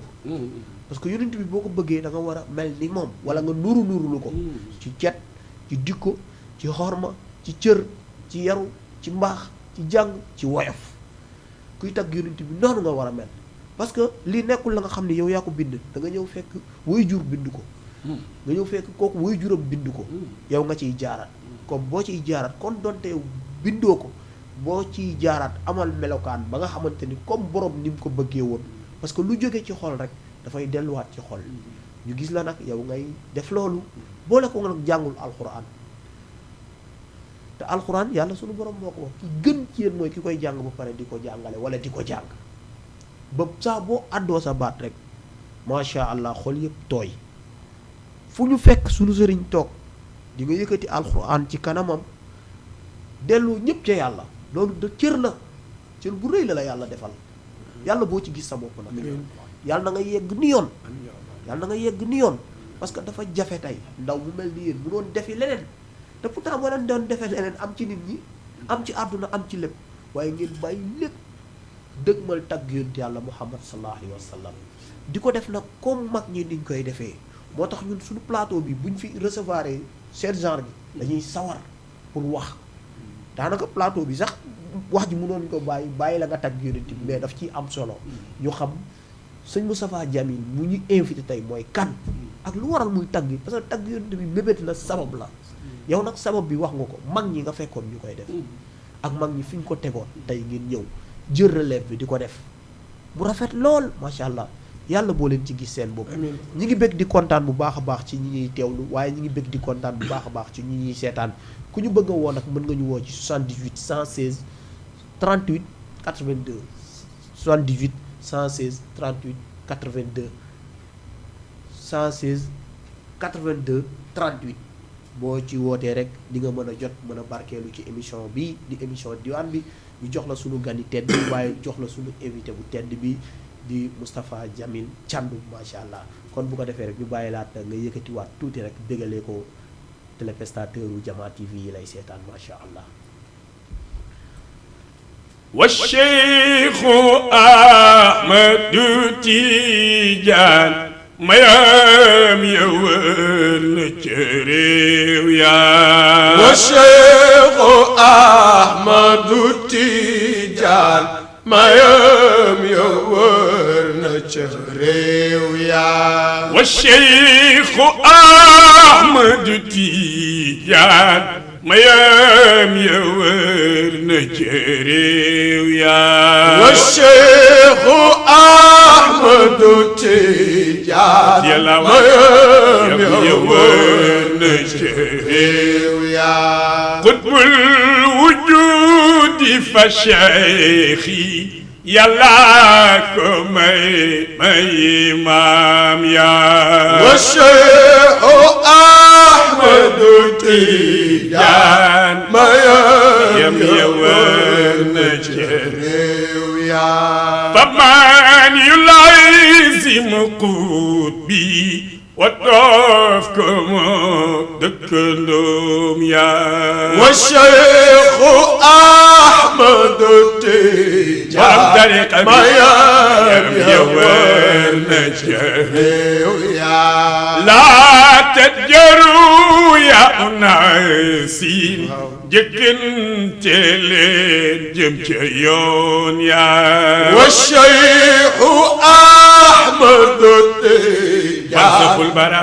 Speaker 3: parce que yonent bi boo ko bëggee da nga war a mel ni moom wala nga nuru lu ko ci cet ci dikko ci xorma ci cër ci yaru ci mbaax ci jàng ci woyof kuy tagg yonent bi noonu nga war a mel parce que lii nekkul la nga xam ne yow yaa ko bind da nga ñëw fekk way jur bind ko nga ñëw fekk kooku way juram bind ko yow nga ciy jaaraat comme boo ciy jaaraat kon donte yow bindoo ko boo ciy jaaraat amal melokaan ba nga xamante ni comme borom ni mu ko bëggee woon parce que lu jóge ci xol rek dafay delluwaat ci xol ñu gis la nag yow ngay def loolu boole ko nga nag jàngul alxuraan te alxuraan yàlla sunu borom moo ko wax ki gën ci yéen mooy ki koy jàng ba pare di ko jàngale wala di ko jàng ba saa boo àddoo sa baat rek macha allah xol yëpp tooy fu ñu fekk sunu sëriñ toog di nga yëkkati alxuraan ci kanamam delloo ñëpp ca yàlla loolu de cër la cër bu rëy la yàlla defal yàlla boo ci gis sa bopp nag yàlla na nga yegg ni yoon yàlla na nga yegg ni yoon parce que dafa jafe tey ndaw mu mel ni yéen mu doon defi leneen te pourtant boo leen doon defee leneen am ci nit ñi am ci àdduna am ci lépp waaye ngeen bàyyi lépp dëgmal tagg yonent yàlla Muhammad sallallahu alayhi wa sallam di ko def nag comme mag ñi niñ koy defee moo tax ñun suñu plateau bi buñ fi recevoir seen genre bi dañuy sawar pour wax daanaka plateau bi sax wax ji mënoon ko bàyyi la nga tagg yonent bi mais daf ciy am solo ñu xam sëñ Moustapha Jamil mu ñu invité tey mooy kan ak lu waral muy tagg parce que tagg yonent bi mébét la sabab la yow nag sabab bi wax nga ko mag ñi nga fekkoon ñu koy def ak mag ñi fi ñu ko tegoon tey ngeen ñëw jël relève bi di ko def mu rafet lool macha allah yàlla boo leen ci gis seen bopp ñi ngi bëgg di kontaan bu baax a baax ci ñi ñuy teewlu waaye ñi ngi bëgg di kontaan bu baax a baax ci ñi ñuy seetaan ku ñu bëgg a woo nag mën nga ñu woo ci 78 116 38 82 78 116 38 82 116 82 38 boo ci wootee rek di nga mën a jot mën a barkeelu ci émission bi di émission diwaan bi ñu jox la sunu gani tedd bi waaye jox la sunu invité bu tedd bi di Moustapha Jamil Thiandoum macha allah kon bu ko defee rek ñu bàyyi laat nga yëkkatiwaat tuuti rek bégalee ko téléspectateur u Jama TV yi lay seetaan macha allah.
Speaker 1: wa Cheikhu Ahmadu Tijaan mayam ya wër na ca réew yaa
Speaker 2: wa Cheikhu Ahmadu Tijaan mayam ya wër na ca réew yaa
Speaker 1: wa Cheikhu Ahmadu Tijaan mayam ya wër na ca réew yaa
Speaker 2: wa Cheikhu Ahmadu Tijaan mayam ya wër na ca réew yaa
Speaker 1: qutbul wujudi fa cheikhi yàlla ko may maam yaa
Speaker 2: wa Cheikhu Ahmadu Tijaan mayam ya wër na ca réew yaa
Speaker 1: faman yulazim qutbi wa doof ko moo dëkkandoom yaa
Speaker 2: wa Cheikhu Ahmadu Tijaan mayam ya wër na ca réew yaa
Speaker 1: laa tajjaru ya unaasin jëkkante leen jëm ca yoon yaa
Speaker 2: wa Cheikhu Ahmadu Tijaan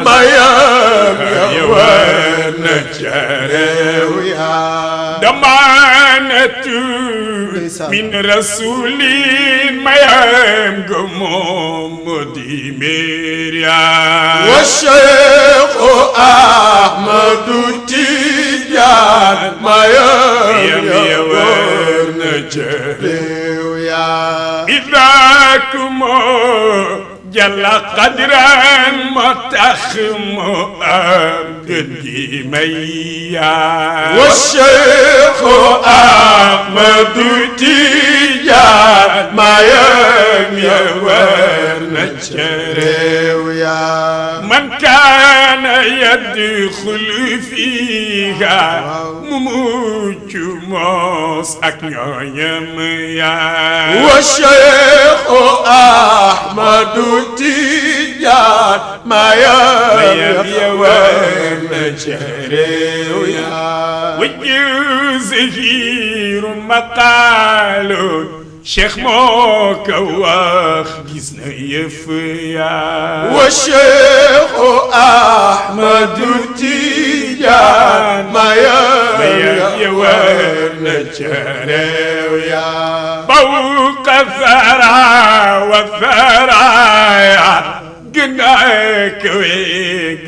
Speaker 2: mayam ya wër na ca réew yaa
Speaker 1: damaanatu min rasulin mayam gomom di meriya
Speaker 2: wa Cheikh Ahmadu Tijaan mayam yawar na jërew yaa
Speaker 1: idak mo jalla qadran ma tax mo am gën gi mayya
Speaker 2: wa Cheikh Ahmadu Tijaan mayam yawar na jërew yaa
Speaker 1: man kaana yadxulu fiiha mu mucc moos ak ñooñam yaa
Speaker 2: wa Cheikh Ahmadu Tijaan mayam yawar na jërew yaa
Speaker 1: wajju zahiru maqaalun Cheikh moo ko wax gis na yëf yaa
Speaker 2: wa Cheikh Ahmadu Tijaan mayam yawar na jërew yaa
Speaker 1: fawqa thara wa tharaya gën a kawe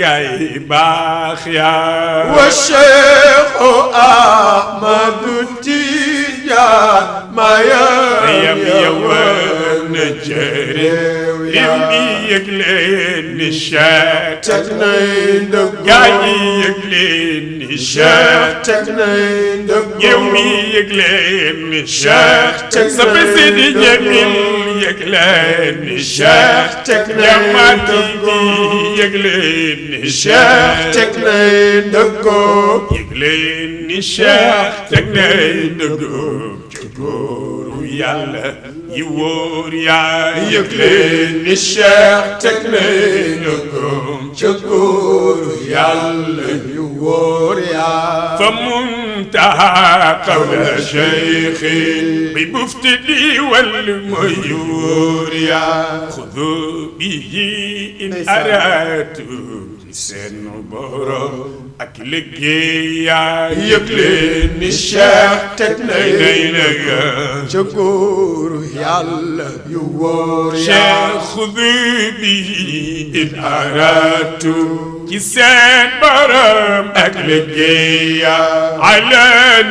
Speaker 1: gaay baax yaa
Speaker 2: wa Cheikh Ahmadu Tijaan mayam yawar na jërew yaa
Speaker 1: mi yëg leen ni Cheikh
Speaker 2: teg nay ndëgg
Speaker 1: gaa yi yëg leen ni Cheikh
Speaker 2: teg nay ndëgg
Speaker 1: yow mi yëg leen ni Cheikh sa bisi di Jamil yëg leen ni Cheikh
Speaker 2: teg nay
Speaker 1: jamaati di yëg leen ni
Speaker 2: Cheikh teg nay ndëgg
Speaker 1: yëg leen ni Cheikh teg nay ndëggoom ca góoru Yàlla yi wóor yaa
Speaker 2: yëg leen ni Cheikh teg nay ndëggoom ca góoru Yàlla yu wóor yaa
Speaker 1: fa muntaha qawla cheikhi bi muftidi wal muyuur yaa xudu bihi in aratum ci seen borom ak liggéey yaa
Speaker 2: yëg leen ni Cheikh teg nay
Speaker 1: ndëggoom
Speaker 2: ca góoru Yàlla yu wóor yaa
Speaker 1: Cheikh xudu bihi in aratum ci seen borom ak liggéey ala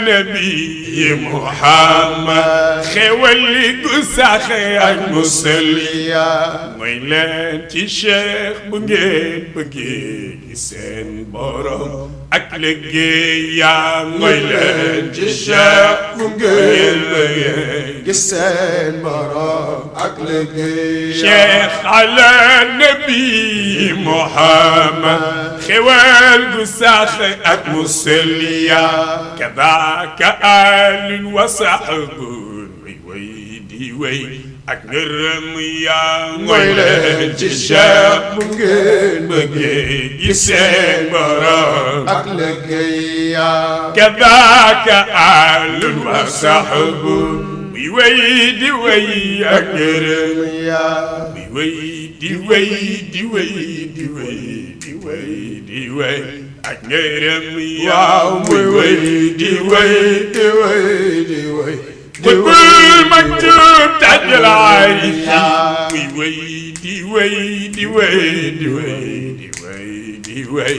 Speaker 1: nabi Muhammad xewal gu sax ak musalliya mooy leen ci Cheikh bu ngeen bëggee ci seen borom ak liggéey mooy leen ci Cheikh
Speaker 2: bu ngeen bëggee ci seen borom ak liggéey
Speaker 1: Cheikh ala nabi Muhammad xewal gu sax ak musalliya kadaaka alun wa saxbun way di way ak ngërëm yaa mooy leen ci Cheikh
Speaker 2: bu ngeen
Speaker 1: bëggee gi seen borom
Speaker 2: ak liggéey yaa
Speaker 1: kadaaka alun wa saxbun way di way ak ngërëm
Speaker 2: yaa
Speaker 1: way di way di way di way di way di way ak ngërëm
Speaker 2: waaw muy way di way di way di way
Speaker 1: qutbul maktub tajal aarifi muy way di way di way di way di way di way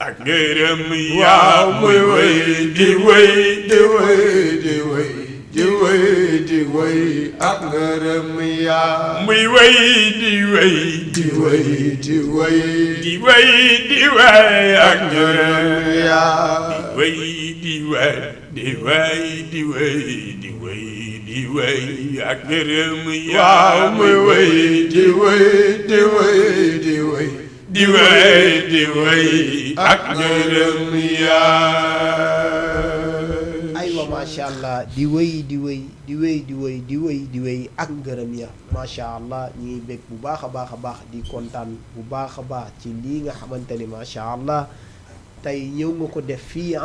Speaker 1: ak ngërëm
Speaker 2: waaw muy way di way di way di way di way di way ak ngërëm yaa
Speaker 1: muy way di way
Speaker 2: di way di way
Speaker 1: di way di way ak ngërëm
Speaker 2: yaa
Speaker 1: way di way di way di way di way di way ak ngërëm
Speaker 2: waaw muy way di way di way di way
Speaker 1: di way di way ak ngërëm
Speaker 3: aywa macha allah di wéy di wéy di wéy di wéy di wéy di wéy ak ngërëm ya macha allah ñi ngi bég bu baax a baax di kontaan bu baax a baax ci lii nga xamante ni macha allah tey ñëw nga ko def fii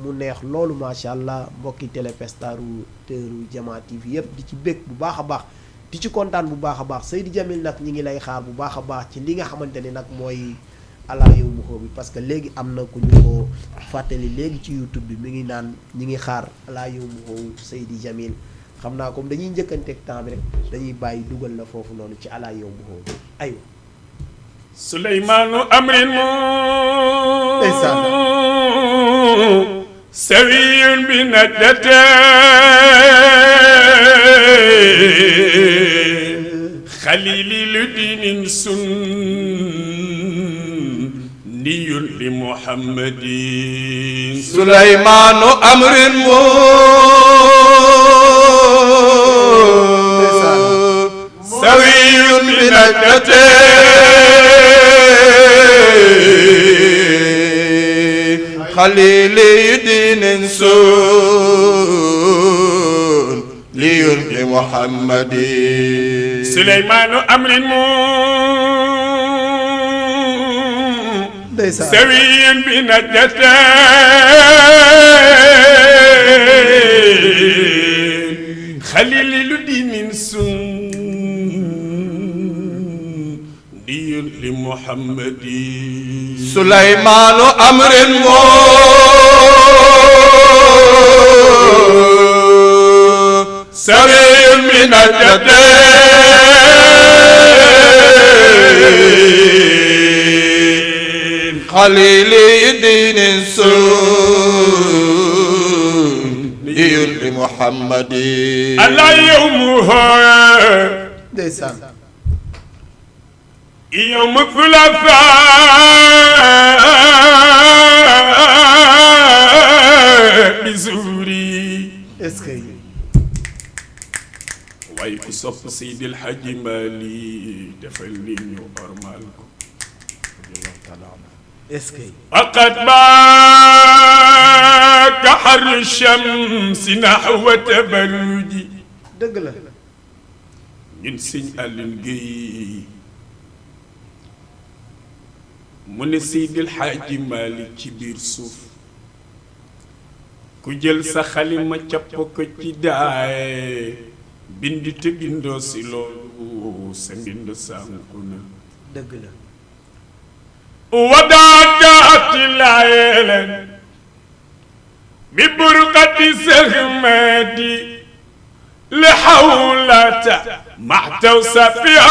Speaker 3: mu neex loolu macha allah mbokki téléspectateurs teuru Jama TV yëpp di ci bég bu baax a baax di ci kontaan bu baax a baax Seydi Jamil nag ñi ngi lay xaar bu baax a baax ci li nga xamante ni nag mooy ala yow mu xoo bi parce que léegi am na ku ñu ko fàttali léegi ci YouTube bi mi ngi naan ñi ngi xaar ala yow mu xoo Seydi Jamil xam naa comme dañuy njëkkanteeg temps bi rek dañuy bàyyi dugal la foofu noonu ci ala yow bu xool aywa
Speaker 1: Souleymane amrin mu sawiyun bi najdate xalili lu dinin sunniyun li muhammadin
Speaker 5: Souleymane amrin mu sawiyun bi najdate xalili dinin sunniyun li muhammadin
Speaker 1: Souleymane amrin mu sawiyun bi najdate xalili lu dinin sunniyun li muhammadin
Speaker 5: Souleymane amrin mu sawiyun bi najdate xalili dinin sunniyun li muhammadin
Speaker 1: ala yawmuha
Speaker 3: ndeysaan
Speaker 1: yawmu thulatha bizuri
Speaker 3: est-ce que
Speaker 1: waaye ku sopp Seydi El Hadji Malick defal ni ñu ormal ko
Speaker 3: est-ce que
Speaker 1: faqad baaka harru shamsi nahwa tabarruji
Speaker 3: dëgg la
Speaker 1: ñun sëñ Alioune Guèye mu ne Seydi El Hadji Malick ci biir suuf ku jël sa xalima capp ko ci daay bindi te bindoo si loolu sa mbind sànku na
Speaker 3: dëgg la
Speaker 1: wadaataati laayeelen bi burqati sahmadi li xawlata maxtaw safiya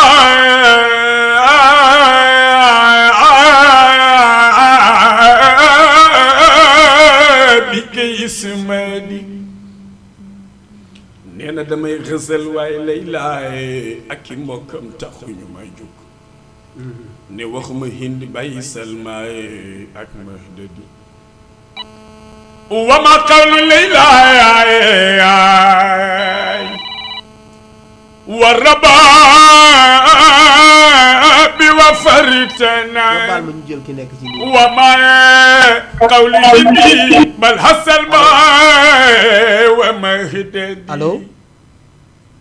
Speaker 1: bi kay ismadi nee na damay xësal waaye lay laaye ak i mbokkam taxuñu may jóg ne waxuma Hind bàyyi salmaaye ak mahdadi wa ma qawlu laylaay wa rabaabi wa faritana
Speaker 3: baal ma ñu jël ki nekk ci lii
Speaker 1: wa ma qawli hindi bal hasal ma wa mahdadi
Speaker 3: allo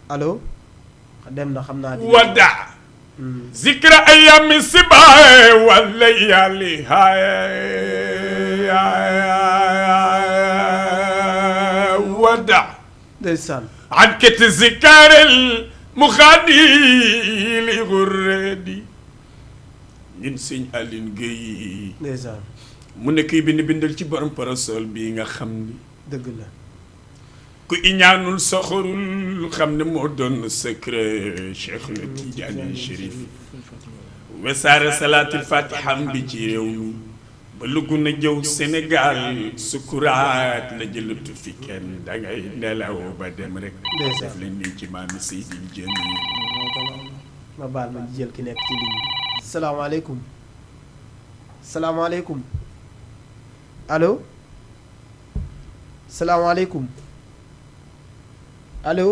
Speaker 3: allo dem na xam naa
Speaker 1: wada zikra ayami sibaay wala yàlli wada
Speaker 3: ndeysaan
Speaker 1: an kati zikarel muxaadili xurredi ñun sëñ Alioune Guèye
Speaker 3: ndeysaan
Speaker 1: mu ne kii bindal ci borom parasol bii nga xam ni
Speaker 3: dëgg la
Speaker 1: ku iñaanul soxorul xam ne moo doon secret Cheikh na Tidiane Chérif wesaare salaatul fatiham bi ci réew mi ba lugg na jëw Sénégal sukuraat la jëlatu fi kenn dangay nelaw ba dem rek def leen nii ci maami Seydil Jamil
Speaker 3: ma baal ma jël ki nekk ci ligne bi salaamaaleykum salaamaaleykum allo salaamaaleykum allo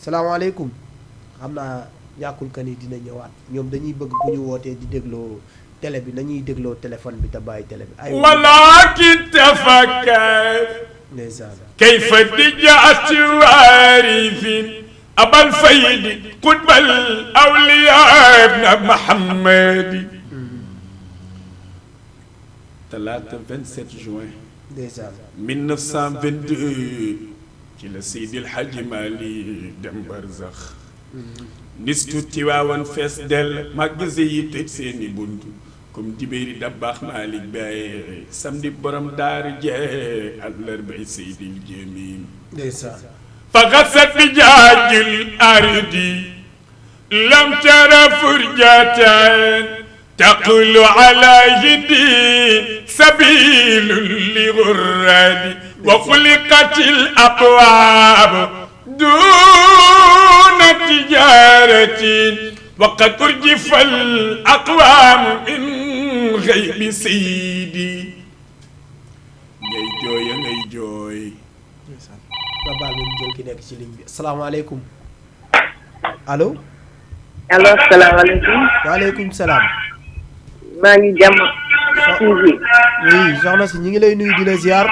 Speaker 3: salaamaaleykum xam naa ñàkkul ka ni dina ñëwaat ñoom dañuy bëgg bu ñu wootee di dégloo télé bi nañuy dégloo téléphone bi te bàyyi télé bi ay
Speaker 1: walakin tafakkar
Speaker 3: ndeysaan
Speaker 1: kayfa dijaati waarifin abal faydi qutbal awliya ibna Muhammadi talaata 27 juin
Speaker 3: ndeysaan
Speaker 1: 1922 ci la Seydi El Hadji Malick dem barzax nistu Tiwaawan fees dell magasin yi tëj seeni bunt comme dibéeri Dabbaax Malick Baye samedi borom daaru jee àllarbay seydil jéemim
Speaker 3: ndeysaan
Speaker 1: فغست بجاج الأرض لم ترى فرجة تقول على يدي سبيل لغرد وخلقت الأبواب دون تجارة وقد أرجف الأقوام من غيب سيدي ngay jooy ngay jooy
Speaker 3: nga baal ma ñu jël ki nekk ci ligne bi asalaamaaleykum allo.
Speaker 6: allo asalaamaaleykum.
Speaker 3: waaleykum salaam.
Speaker 6: maa ngi jàmm.
Speaker 3: oui soxna si ñu ngi lay nuyu di la ziar.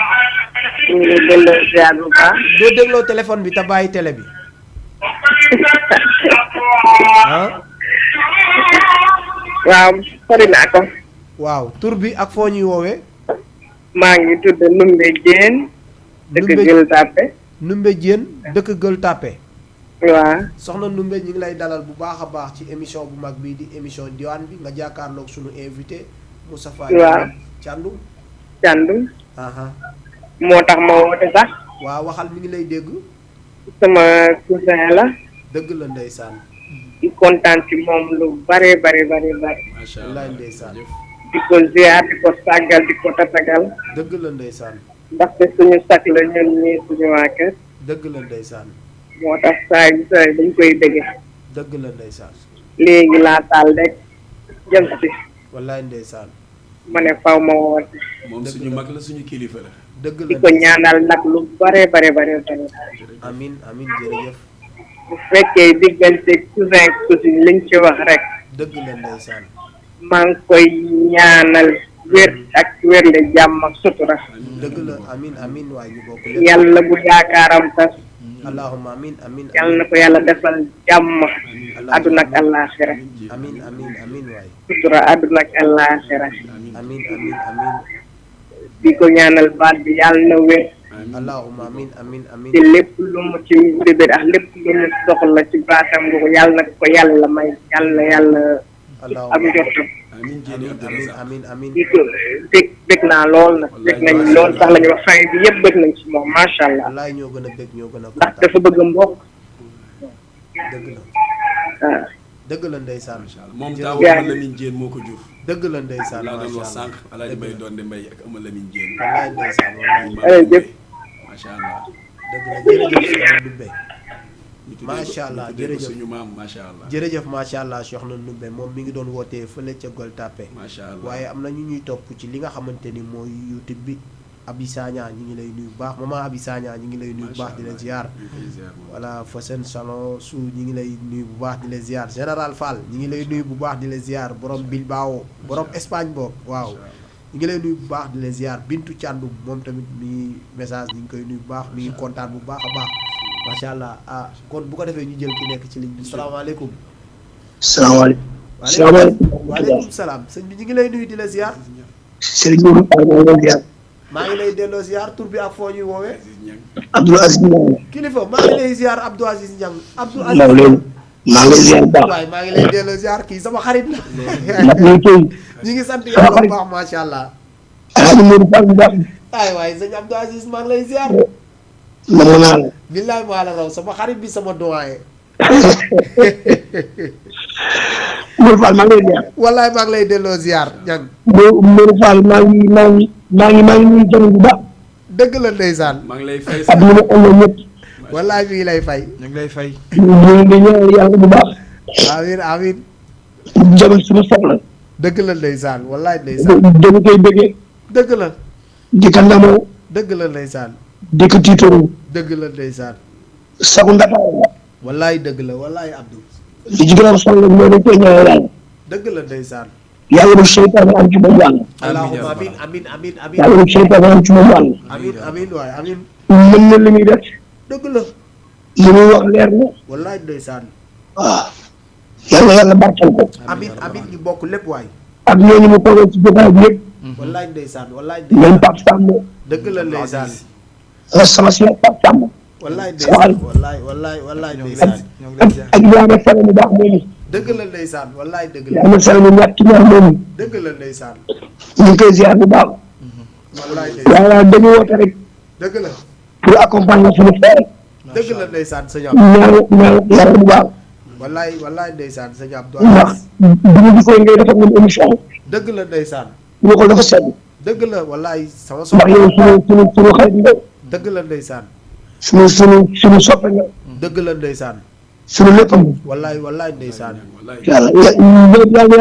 Speaker 6: ñu ngi lay delloo ziar bu baax.
Speaker 3: doo dégloo téléphone bi te bàyyi télé bi. ah.
Speaker 6: waaw sori naa ko.
Speaker 3: waaw tur bi ak foo ñuy woowee.
Speaker 6: maa ngi tudd Numbe Dieng. dëkk Gueule Tapée.
Speaker 3: Numbe Dieng dëkk Gueule Tapée.
Speaker 6: waaw.
Speaker 3: soxna Numbe ñu ngi lay dalal bu baax a baax ci émission bu mag bii di émission diwaan bi nga jàkkaarloog sunu invité. Moustapha
Speaker 6: waaw
Speaker 3: Thiandoum.
Speaker 6: Thiandoum.
Speaker 3: aha
Speaker 6: moo tax ma woote sax.
Speaker 3: waaw waxal mi ngi lay dégg.
Speaker 6: sama cousin la.
Speaker 3: dëgg la ndeysaan.
Speaker 6: di kontaan ci moom lu bare bare bare bare.
Speaker 1: macha
Speaker 3: wallaay
Speaker 1: allah
Speaker 3: ndeysaan.
Speaker 6: di ko ziar di ko sàggal di ko tatagal.
Speaker 3: dëgg la ndeysaan.
Speaker 6: ndaxte suñu sakk la ñun ñii suñu waa kër.
Speaker 3: dëgg la ndeysaan.
Speaker 6: moo tax saa yu saa dañ koy bëgge.
Speaker 3: dëgg la ndeysaan.
Speaker 6: léegi laa taal rek jëm si.
Speaker 3: wallaay ndeysaan.
Speaker 6: ma ne faw ma woote.
Speaker 1: moom suñu mag la suñu kilifa la.
Speaker 3: dëgg la
Speaker 6: di ko ñaanal nag lu bare bare bare bare.
Speaker 3: amin amin jërëjëf.
Speaker 6: bu fekkee diggante cousin cousine liñ ci wax rek.
Speaker 3: dëgg la ndeysaan.
Speaker 6: maa ngi koy ñaanal wér ak wérle jàmm ak sutura.
Speaker 3: dëgg la amin amin waaye ñu bokk lépp.
Speaker 6: yàlla bu yaakaaram tas.
Speaker 3: allahumma amin amin
Speaker 6: yàlla na ko yàlla defal jàmm. àdduna ak àllaaxira.
Speaker 3: amin amin amin waay.
Speaker 6: sutura àdduna ak àllaaxira.
Speaker 3: amin amin amin.
Speaker 6: di ko ñaanal baat bi yàlla na wér.
Speaker 3: allahumma amin amin amin.
Speaker 6: te lépp lu mu ci bébét ak lépp lu mu soxla ci baatam googu yàlla na ko yàlla may yàlla na yàlla am njortam.
Speaker 1: amiin jéeni
Speaker 3: amin amin amin.
Speaker 6: di ko bég naa lool nag bég nañ lool sax la ñu wax fin bi yëpp bég nañ ci moom macha allah.
Speaker 3: wallaay ñoo gën a bég ñoo gën a
Speaker 6: ndax
Speaker 3: kontaan.
Speaker 6: dafa bëgg mbokk.
Speaker 3: dëgg la
Speaker 6: waaw.
Speaker 3: dëgg la ndeysaan.
Speaker 1: moom taawu Ama Lamine Diène moo ko jur.
Speaker 3: dëgg la ndeysaan
Speaker 1: laa doon wax
Speaker 3: macha allah.
Speaker 1: sànq Alaaji Mbay doon de Mbay ak Ama Lamine Diène.
Speaker 3: wallaay ndeysaan wallaay.
Speaker 6: jërëjëf.
Speaker 1: macha allah.
Speaker 3: dëgg la jërëjëf Soxna Ndumbe.
Speaker 1: ñu tuddee ko-
Speaker 3: macha allah
Speaker 1: ñu tuddee ko
Speaker 3: jërëjëf.
Speaker 1: suñu maam macha allah.
Speaker 3: jërëjëf macha allah Soxna Ndumbe moom mi ngi doon wootee fële ca Gueule Tapée.
Speaker 1: macha allah
Speaker 3: waaye am na ñu ñuy topp ci li nga xamante ni mooy YouTube bi. Abi Sagna ñi ngi lay nuyu bu baax maman Abi Sagna ñi ngi lay nuyu bu baax di la ziar. voilà fa seen salon su ñi ngi lay nuyu bu baax di la ziar général Fall ñi ngi lay nuyu bu baax di la ziar borom Bilbao borom Espagne boog waaw. ñi ngi lay nuyu bu baax di la ziar Bintu Thiandoum moom tamit mi message ñi ngi koy nuyu bu baax mi ngi kontaan bu baax a baax macha allah ah kon bu ko defee ñu jël ki nekk ci ligne bi salaamaaleykum.
Speaker 7: salaamaaleykum.
Speaker 3: waaleykum salaam sëñ bi ñu ngi lay nuyu di la ziar.
Speaker 7: Serigne Mourou Fall maa ngi lay ziar.
Speaker 3: maa ngi lay delloo ziar tur bi ak foo ñuy woowee.
Speaker 7: Abdoul Aziz Ndiaye.
Speaker 3: kilifa maa ngi lay ziar Abdou Aziz Ndiang. Abdou Aziz
Speaker 7: maa ngi lay ziar bu baax.
Speaker 3: waaye maa ngi lay delloo ziar kii sama xarit la.
Speaker 7: ndax ñu ngi koy.
Speaker 3: ñu ngi sant yàlla bu baax macha allah.
Speaker 7: Alaaji Mourou Fall bu baax.
Speaker 3: ay waaye sëñ Abdou Aziz maa ngi lay ziar.
Speaker 7: namoon naa la.
Speaker 3: billaay maa la raw sama xarit bi sama doyen.
Speaker 7: Mourou Fall maa ngi lay ziar.
Speaker 3: wallaay maa ngi lay delloo ziar ñang
Speaker 7: Mourou Fall maa ngi nuyu jëm bu baax.
Speaker 3: dëgg la ndeysaan.
Speaker 1: maa ngi lay fay
Speaker 7: ak ñu ma àndal ñëpp.
Speaker 3: wallaay mi ngi lay fay.
Speaker 4: ñu ngi lay fay.
Speaker 7: ñu ngi ñaan yàlla bu baax.
Speaker 3: amiin amiin.
Speaker 7: jamal suñu soxla.
Speaker 3: dëgg la ndeysaan wallaay ndeysaan.
Speaker 7: dañu koy bëggee.
Speaker 3: dëgg la.
Speaker 7: di ko ndamoo.
Speaker 3: dëgg la ndeysaan.
Speaker 7: di ko tiitaroo.
Speaker 3: dëgg la ndeysaan.
Speaker 7: sagu Ndakaaru la.
Speaker 3: wallaay dëgg la wallaay Abdou.
Speaker 7: li ci gën a solo mooy dañ koy ñaan yàlla.
Speaker 3: dëgg la ndeysaan.
Speaker 7: yàlla bu seytaane am ci moom wàll.
Speaker 3: allahumma amiin amiin amiin amiin.
Speaker 7: yàlla bu seytaane am ci moom wàll.
Speaker 3: amiin amiin waay amiin.
Speaker 7: mën na li muy def.
Speaker 3: dëgg la.
Speaker 7: li muy wax leer na.
Speaker 3: wallaay ndeysaan.
Speaker 7: waaw. yàlla barkeel ko.
Speaker 3: amiin amiin ñu bokk lépp waay.
Speaker 7: ak ñooñu mu toogal ci jotaay bi yëpp.
Speaker 3: wallaay ndeysaan wallaay
Speaker 7: ñoom
Speaker 3: ndeysaan.
Speaker 7: Pape Samb.
Speaker 3: dëgg la ndeysaan.
Speaker 7: sama si Pape Samb.
Speaker 3: wallaay ndeysaan wallaay wallaay wallaay ndeysaan.
Speaker 7: ak Ibrahima Sall mu baax moomu.
Speaker 3: dëgg la ndeysaan wallaay dëgg la.
Speaker 7: yaa ma sal mu ñàkk ci ñaar moomu.
Speaker 3: dëgg la ndeysaan.
Speaker 7: ñu ngi koy ziar bu baax.
Speaker 3: wallaay ndeysaan
Speaker 7: yàlla dañu woote rek.
Speaker 3: dëgg la.
Speaker 7: pour accompagner suñu frère.
Speaker 3: dëgg la ndeysaan sëñ
Speaker 7: ñaan yàlla bu baax.
Speaker 3: wallaay ndeysaan sëñ Abdou
Speaker 7: ndax bu ñu gisee ngay defar ñun émission.
Speaker 3: dëgg la ndeysaan.
Speaker 7: ñu ko dafa sedd.
Speaker 3: dëgg la wallaay sama
Speaker 7: ndax yow suñu xarit nga.
Speaker 3: dëgg la ndeysaan.
Speaker 7: suñu soppe nga.
Speaker 3: dëgg la ndeysaan.
Speaker 7: suñu lépp am.
Speaker 3: wallaay ndeysaan.
Speaker 7: yàlla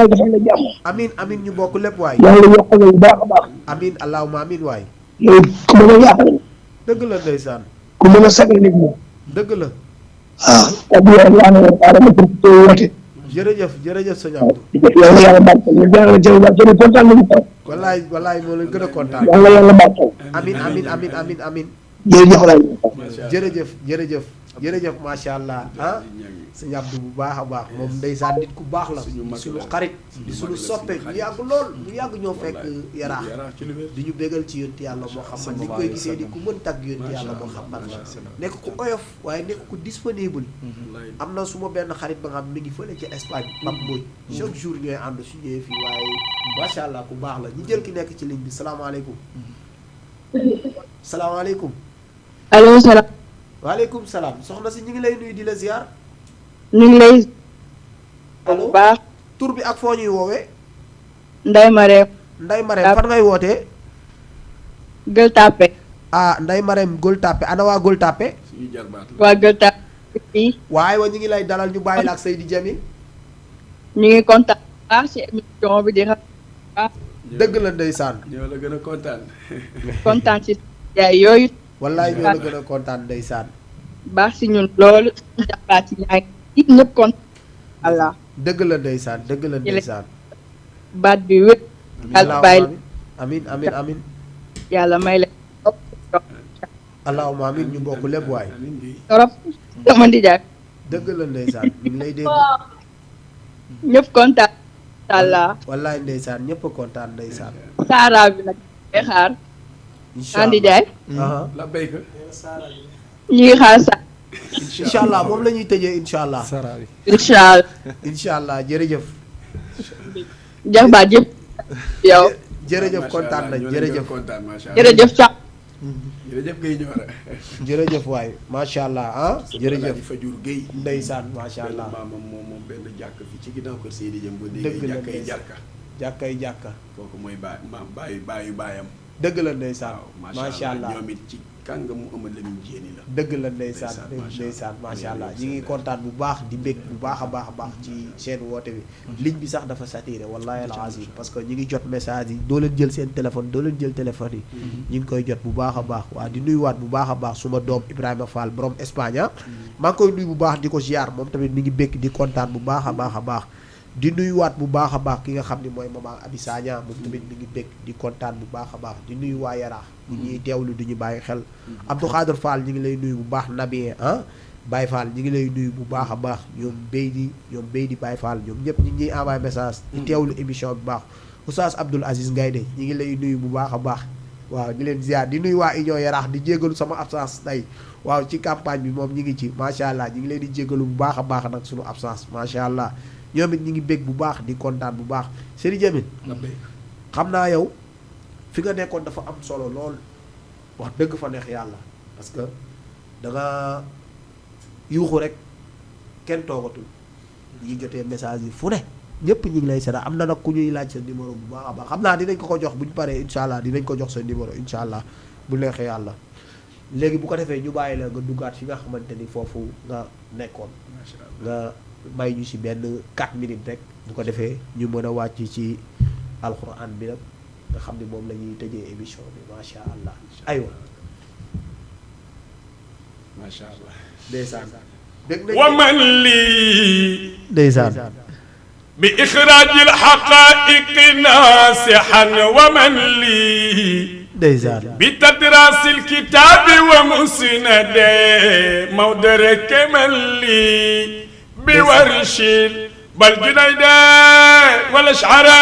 Speaker 7: defal la jàmm.
Speaker 3: amin ñu bokk lépp waay.
Speaker 7: yàlla yokkal la bu baax a baax.
Speaker 3: amin allahumma amin waay.
Speaker 7: yow ku mën a yaaxal.
Speaker 3: dëgg la ndeysaan.
Speaker 7: ku mën a sagal nit ñi.
Speaker 3: dëgg la.
Speaker 7: waaw. kàddu yàlla yaa ngi leen di profité woote.
Speaker 3: jërëjëf sëñ Abdou.
Speaker 7: yàlla yàlla barkeel ñu jàllale jërë nga jërë kontaan nañu ko.
Speaker 3: wallaay moo leen gën a kontaan.
Speaker 7: yàlla barkeel.
Speaker 3: amin
Speaker 7: jërëjëf laay.
Speaker 3: jërëjëf macha allah ah sëñ Abdou bu baax a baax moom ndeysaan nit ku baax la suñu xarit di suñu soppe ñu yàgg lool ñu yàgg ñoo fekk yaraax di ñu bégal ci yonti yàlla moo xam man ni koy gisee di ku mën tagg yonti yàlla moo xam man nekk ku oyof waaye nekk ku disponible am na su ma benn xarit ba nga xam mi ngi fële ci Espagne Pape Mbodj chaque jour ñooy ànd su ñëwee fii waaye macha allah ku baax la ñu jël ki nekk ci ligne bi salaamaaleykum
Speaker 8: allo salaam.
Speaker 3: waaleykum salaam soxna si ñu ngi lay nuyu di la ziar.
Speaker 8: ñu ngi lay.
Speaker 3: allo
Speaker 8: bu baax.
Speaker 3: tur bi ak foo ñuy woowee.
Speaker 8: Ndeye Marème.
Speaker 3: Ndeye Marème fan ngay wootee.
Speaker 8: Gueule Tapée.
Speaker 3: ah Ndeye Marème Gueule Tapée ana waa Gueule Tapée.
Speaker 8: waa Gueule Tapée.
Speaker 3: waaye wa ñu ngi lay dalal ñu bàyyi la ak Seydi Djamil.
Speaker 8: ñu ngi kontaan baax ci émission bi di baax.
Speaker 3: dëgg la ndeysaan.
Speaker 4: ñoo la gën a kontaan.
Speaker 8: kontaan ci yaay yooyu.
Speaker 3: wallaay ñoo la gën a kontaan ndeysaan.
Speaker 8: baax si ñun loolu. jàppaat ci ñaar yi ñëpp kontaan. allah.
Speaker 3: dëgg la ndeysaan dëgg la ndeysaan.
Speaker 8: baat bi wér. yàlla bàyyi
Speaker 3: amin
Speaker 8: yàlla may leen.
Speaker 3: allahumma amin ñu bokk lépp waay.
Speaker 8: torop sama ndijaay.
Speaker 3: dëgg la ndeysaan ñu ngi lay dégg.
Speaker 8: ñëpp kontaan. allah.
Speaker 3: wallaay ndeysaan ñëpp kontaan ndeysaan.
Speaker 8: saara bi nag day xaar.
Speaker 3: incha allah
Speaker 8: ndijaay.
Speaker 4: la béykat.
Speaker 8: ñu ngi xaar sa.
Speaker 3: incha allah moom la ñuy tëjee incha allah.
Speaker 8: incha allah.
Speaker 3: incha allah jërëjëf.
Speaker 8: jaxbaat yëpp. yow.
Speaker 3: jërëjëf kontaan nañ jërëjëf.
Speaker 8: jërëjëf Thiam.
Speaker 4: jërëjëf Guèye Nioro.
Speaker 3: jërëjëf waay macha allah ah. jërëjëf
Speaker 4: Fajur Guèye.
Speaker 3: ndeysaan macha allah.
Speaker 4: maamam moom benn jàkk fi ci ginnaaw kër Seydi Jëm bu
Speaker 3: dëgg la
Speaker 4: jàkkay jàkka.
Speaker 3: jàkkay jàkka.
Speaker 4: kooku mooy baayu baayam.
Speaker 3: dëgg la ndeysaan. macha allah
Speaker 4: ñoom it ci kàngamu Amad Lamine Jéeni la.
Speaker 3: dëgg la ndeysaan ndeysaan macha allah ñi ngi kontaan bu baax di bég bu baax a baax ci seen woote bi. ligne bi sax dafa saturé wallahi alazim parce que ñi ngi jot message yi doo leen jël seen téléphone doo leen jël téléphone yi. ñi ngi koy jot bu baax a baax waa di nuyuwaat bu baax a baax suma doom Ibrahima Fall borom Espagne maa ngi koy nuyu bu baax di ko ziar moom tamit mi ngi bég di kontaan bu baax a baax. di nuyuwaat bu baax a baax ki nga xam ne mooy maman Abi Sagna moom tamit mi ngi bég di kontaan bu baax a baax di nuyu waa Yaraax bu ñuy teewlu di ñu bàyyi xel Abdou Khader Fall ñi ngi lay nuyu bu baax Nabien Baye Fall ñi ngi lay nuyu bu baax a baax ñoom Béy di Baye Fall ñoom ñëpp ñi ngi envoyé message di teewlu émission bu baax Oustaz Abdoul Aziz Ngaïdé ñi ngi lay nuyu bu baax a baax waaw ñu leen ziar di nuyu waa Union Yaraax di jégalu sama absence tey waaw ci campagne bi moom ñi ngi ci macha allah ñi ngi leen di jégalu bu baax a baax nag suñu absence macha allah ñoom it ñi ngi bég bu baax di kontaan bu baax Seydi Djamil xam naa yow fi nga nekkoon dafa am solo lool wax dëgg fa neex yàlla parce que da nga yuuxu rek kenn toogatul ñi jotee message yi fu ne ñëpp ñi ngi lay seetaan am na nag ku ñuy laaj sa numéro bu baax a baax xam naa dinañ ko jox bu ñu paree incha allah dinañ ko jox sa numéro incha allah bu neexee yàlla léegi bu ko defee ñu bàyyi la nga duggaat fi nga xamante ni foofu nga nekkoon nga may ñu ci benn 4 minutes rek bu ko defee ñu mën a wàcc ci alxuraan bi nag nga xam ne moom la ñuy tëjee émission bi macha allah aywa
Speaker 4: macha allah
Speaker 3: ndeysaan dégg nañ
Speaker 1: wa man lii
Speaker 3: ndeysaan
Speaker 1: bi ixraajil xaqaa'iqi naasihan wa man lii
Speaker 3: ndeysaan
Speaker 1: bi tadraasil kitaabi wa musnade Maodo rek man lii bi warshil bal junayda wal ash'ara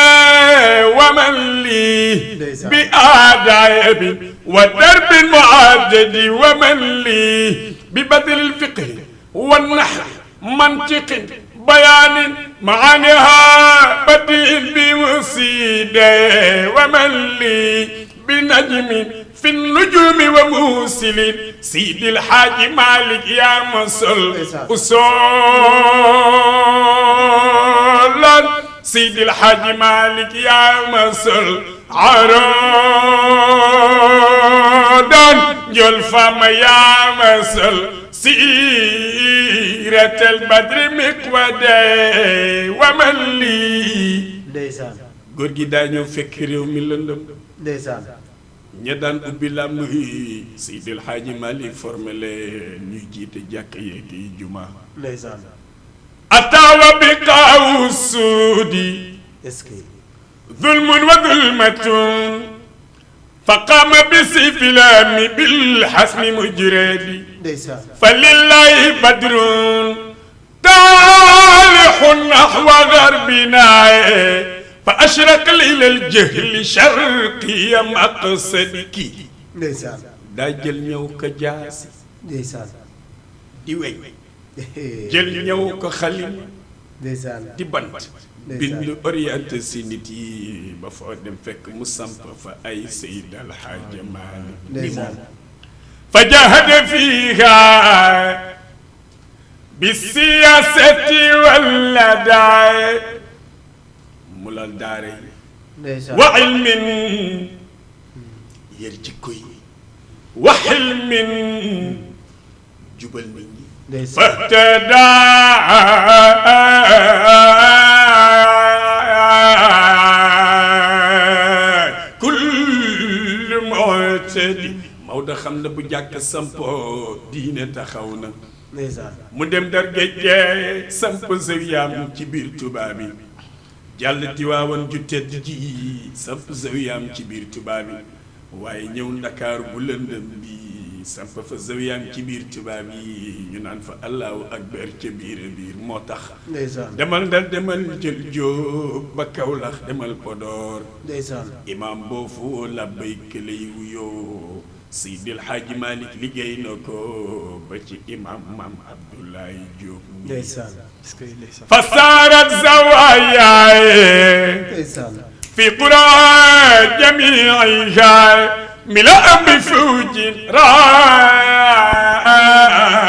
Speaker 1: wa man lii bi aadaabi wa darbil mu'addadi wa man lii bi badlil fiqhi wan nahwi mantiqin بيان معانيها بديء بمسيدة ومن لي بنجم في النجوم وموسل سيد الحاج مالك يا مصل أصولا سيد الحاج مالك يا مصل عرادا جلفام يا مصل سيرة البدر مقودة ومن لي
Speaker 3: ndeysaan
Speaker 1: góor gi daa ñëw fekk réew mi lëndëm
Speaker 3: ndeysaan
Speaker 1: ña daan ubbi làmb yi Seydil Hadji Malick formé leen ñuy jiite jàkk yeeg yi juma
Speaker 3: ndeysaan
Speaker 1: ataawa bi qaawu suudi
Speaker 3: est-ce que
Speaker 1: zulmun wa zulmatun fa qaama bi sifilami bil hasmi mujredi
Speaker 3: ndeysaan
Speaker 1: fa lillahi badrun taalihun nahwa garbina fa ashraq lil jahli sharqiya maqsadiki
Speaker 3: ndeysaan
Speaker 1: daa jël ñëw ko jaasi
Speaker 3: ndeysaan
Speaker 1: di wey jël ñëw ko xalim
Speaker 3: ndeysaan
Speaker 1: di bant bind orienté si nit yi ba foo dem fekk mu samp fa ay Seyd Alxaaji Maalik ni moom fa jahada fiiha bi siyaasati wala daay mu lal daare
Speaker 3: ndeysaan
Speaker 1: wa ilmin yër jikko yi wa xilmin jubal nit ñi
Speaker 3: ndeysaan
Speaker 1: fahtada kullu mu'tadi Maodo xam na bu jàkk sampoo diine taxaw na
Speaker 3: ndeysaan
Speaker 1: mu dem dar géej samp zawiyaam ci biir tubaab yi jàll Tiwaawan ju tedd ji samp zawiyaam ci biir tubaab yi waaye ñëw Ndakaaru bu lëndëm bi samp fa zawiyaam ci biir tubaab yi ñu naan fa allahu akbar ca biir biir moo tax
Speaker 3: ndeysaan
Speaker 1: demal Ndar demal jël Jóob ba Kawlax demal Podor
Speaker 3: ndeysaan
Speaker 1: imaam boofu labbayka lay wuyoo Seydil Hadji Malick liggéey na ko ba ci imaam Maam Abdoulaye Diop
Speaker 3: ndeysaan
Speaker 1: fa saarat zawaayaay
Speaker 3: ndeysaan
Speaker 1: في قرى جميعها ملأ بفوج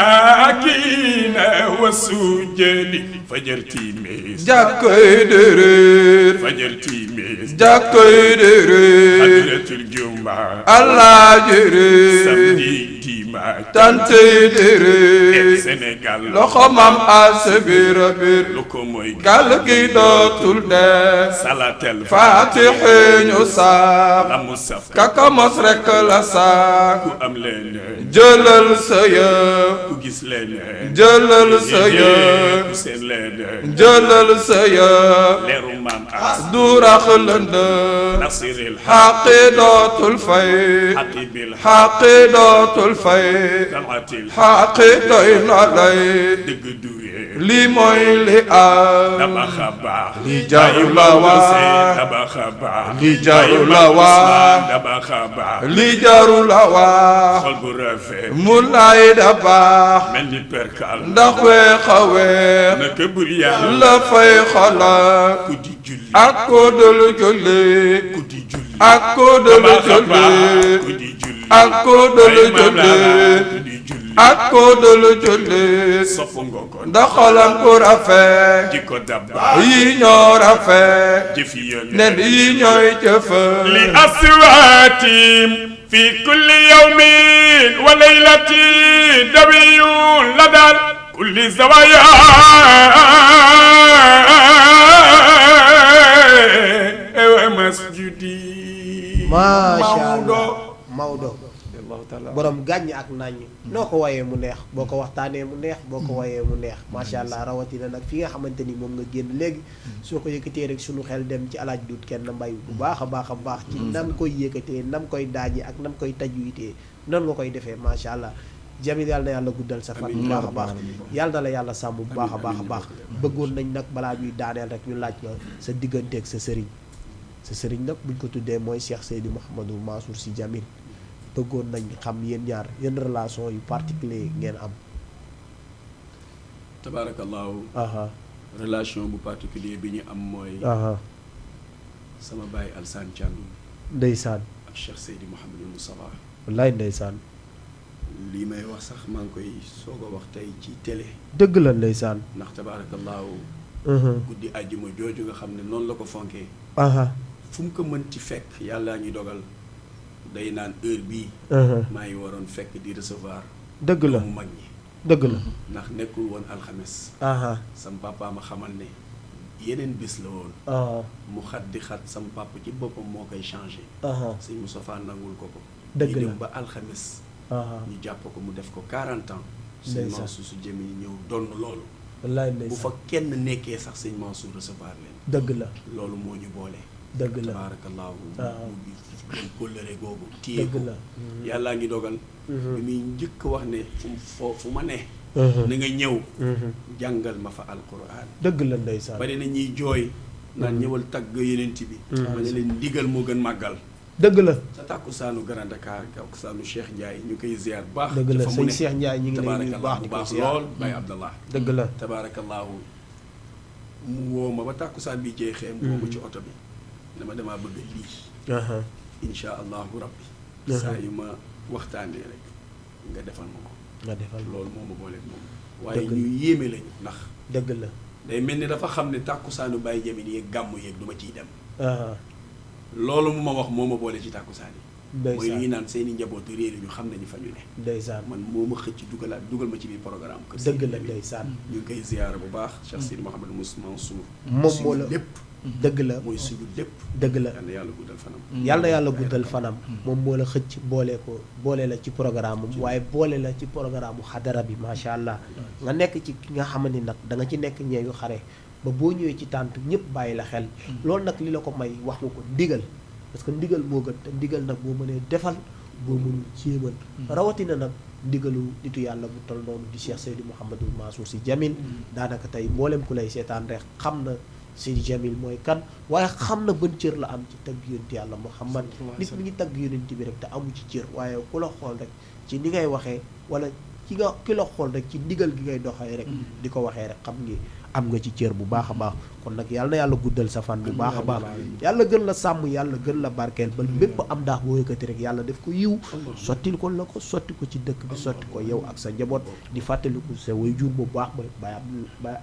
Speaker 1: راكين وسجل فجرتي ميس
Speaker 5: jàkkoy dërër
Speaker 1: فجرتي ميس
Speaker 5: jàkkoy dërër
Speaker 1: حضرة الجمعة
Speaker 5: allah jërër
Speaker 1: samedi dimanche
Speaker 5: tantey dërër
Speaker 1: Sénégal
Speaker 5: loxo mam as biir biir
Speaker 1: lu ko mooy
Speaker 5: gàll gi dootul dee
Speaker 1: salatel
Speaker 5: faatixe ñu saab
Speaker 1: la mu saf
Speaker 5: kaka mos rekk la saak
Speaker 1: ku am leen
Speaker 5: jëlal sa yëf
Speaker 1: ku gis leen
Speaker 5: jëlal sa yëf
Speaker 1: ku seen leen
Speaker 5: jëlal sa yëf
Speaker 1: leeru maam as
Speaker 5: du rax lënd
Speaker 1: nasiril
Speaker 5: xaqi dootul fay
Speaker 1: haqibil
Speaker 5: xaqi dootul fay
Speaker 1: xaqatil
Speaker 5: xaqi doy na lay
Speaker 1: dëgg duree
Speaker 5: li mooy li am
Speaker 1: daba xabaax
Speaker 5: li jaru la waa
Speaker 1: daba xabaax
Speaker 5: li jaru la waa
Speaker 1: daba xabaax
Speaker 5: li jaru la waa
Speaker 1: xol bu rafet
Speaker 5: mu lay da baax
Speaker 1: mel ni perkal
Speaker 5: ndax weex a weex
Speaker 1: naka bur yàlla
Speaker 5: la fay xoolal
Speaker 1: ku di julli
Speaker 5: ak ko dul julli
Speaker 1: ku di julli
Speaker 5: ak ko dul
Speaker 1: daba
Speaker 5: julli
Speaker 1: xabaax ku di julli
Speaker 5: ak ko dul
Speaker 1: ay maam la
Speaker 5: julli
Speaker 1: ku di julli
Speaker 5: ak ko dul julli
Speaker 1: sopp nga ko
Speaker 5: ndax xolam ku rafet
Speaker 1: di ko dabba
Speaker 5: yi ñoo rafet
Speaker 1: jëfi yoon
Speaker 5: nen yi ñooy jëfal
Speaker 1: li aswaatim fi kulli yawmin wa laylatin dawiyun la daal kulli zawaya wa masjidi
Speaker 3: macha allah Maodo borom gàññ ak naññ noo ko wayee mu neex boo ko waxtaanee mu neex boo ko wayee mu neex macha allah rawatina nag fi nga xamante ni moom nga génn léegi soo ko yëkkatee rek sunu xel dem ci alaaj dut kenn mbay bu baax a baax ci nam koy yëkkatee nam koy daaji ak nam koy tajwitee noonu nga koy defee macha allah Jamil yàlla na yàlla guddal sa fan bu baax a baax yàlla na la yàlla sàmm bu baax a baax bëggoon nañ nag balaa ñuy daaneel rek ñu laaj la sa digganteeg sa sëriñ nag buñ ko tuddee mooy Cheikh Seydi Mouhamadou Mansour Sy Djamil bëggoon nañ xam yéen ñaar yenn relation yu particulier ngeen am
Speaker 4: tabaarakallaahu relation bu particulier bi ñu am mooy sama baay Alsaan Thiandoum
Speaker 3: ndeysaan
Speaker 4: ak Cheikh Seydi Mouhamadul Moustapha
Speaker 3: wallaay ndeysaan
Speaker 4: lii may wax sax maa ngi koy soog a wax tey ci télé
Speaker 3: dëgg la ndeysaan
Speaker 4: ndax tabaarakallaahu guddi àjjuma jooju nga xam ne noonu la ko fonkee fu mu ko mënti fekk yàlla ñu dogal day naan heure bii maa ngi waroon fekk di recevoir
Speaker 3: dëgg la
Speaker 4: mu mag ñi
Speaker 3: dëgg la
Speaker 4: ndax nekkul woon alxames sam papa ma xamal ne yeneen bis la woon mu xat di xat sam papa ci boppam moo koy changé sëñ Moustapha nangul ko
Speaker 3: dëgg la
Speaker 4: dem ba alxames ñu jàpp ko mu def ko 40 ans sëñ Mansour su jëmi ñëw donn loolu
Speaker 3: wallaay
Speaker 4: bu fa kenn nekkee sax sëñ Mansour recevoir leen
Speaker 3: dëgg la
Speaker 4: loolu moo ñu boole
Speaker 3: dëgg la
Speaker 4: tabaarakallaahu mu ngi doon kóllëre googu téye
Speaker 3: dëgg
Speaker 4: ko
Speaker 3: la
Speaker 4: yàllaa ngi dogal bi muy njëkk wax ne fu ma ne na nga ñëw jàngal ma fa alquran
Speaker 3: dëgg la ndeysaan
Speaker 4: bari na ñuy jooy naan ñëwal tagg yenent bi ma ne leen ndigal moo gën màggal
Speaker 3: dëgg la
Speaker 4: sa tàkkusaanu Grand Dakar tàkkusaanu Cheikh Ndiaye ñu koy ziar bu baax
Speaker 3: dëgg la sëñ Cheikh Ndiaye ñu ngi lay nuyu bu baax di ko
Speaker 4: baax
Speaker 3: ziar
Speaker 4: lool Baye Abdallah
Speaker 3: dëgg la
Speaker 4: tabaarakallaahu mu woo ma ba tàkkusaan bi jeexee mu woo ma ci oto bi dama damaa bëgg lii insha allahu rabbi saa yu ma waxtaanee rek nga defal ma ko
Speaker 3: nga defal
Speaker 4: loolu moo ma booleeg moom waaye ñu yéeme lañu ndax
Speaker 3: dëgg la
Speaker 4: day mel ni dafa xam ne tàkkusaanu Baye Jamin yeeg gàmmu yeeg du ma ciy dem loolu mu ma wax moo ma boole ci tàkkusaan yi mooy li ñu naan seeni njaboot réer ñu xam nañu fa ñu ne
Speaker 3: ndeysaan
Speaker 4: man moo ma xëcc dugal ma ci biir programme kër
Speaker 3: dëgg la ndeysaan
Speaker 4: ñu ngi koy ziyaara bu baax Cheikh Sidi Mouhamadou Mansour
Speaker 3: moom moo la
Speaker 4: lépp
Speaker 3: dëgg la
Speaker 4: mooy suñu lépp
Speaker 3: dëgg la
Speaker 4: yal na yàlla guddal fanam
Speaker 3: yàlla na yàlla guddal fanam moom moo la xëcc boole la ci programme am waaye boole la ci programme xadara bi macha allah nga nekk ci ki nga xamante ni nag da nga ci nekk ñeeyu xare ba boo ñëwee ci tànt ñëpp bàyyi la xel loolu nag li la ko may wax nga ko ndigal parce que ndigal moo gën te ndigal nag boo mënee defal boo mënul jéemal rawatina nag ndigalu nitu yàlla bu tol noonu di Cheikh Seydi Mouhamadul Mansour Sy Djamil daanaka tey mboolem ku lay seetaan rek xam na Seydi Djamil mooy kan waaye xam na ban cër la am ci tagg yonent yàlla Muhammad nit mi ngi tagg yonent bi rek te amu ci cër waaye ku la xool rek ci ni ngay waxee wala ki la xool rek ci ndigal gi ngay doxee rek di ko waxee rek xam ngi am nga ci cër bu baax a baax kon nag yàlla na yàlla guddal sa fan bu baax a baax yàlla gën la sàmm yàlla gën la barkeel ba bépp am daax boo yëkkati rek yàlla def ko yiw sottil ko la ko sotti ko ci dëkk bi sotti ko yow ak sa njaboot di fàttaliku sa way jur bu baax mooy Baye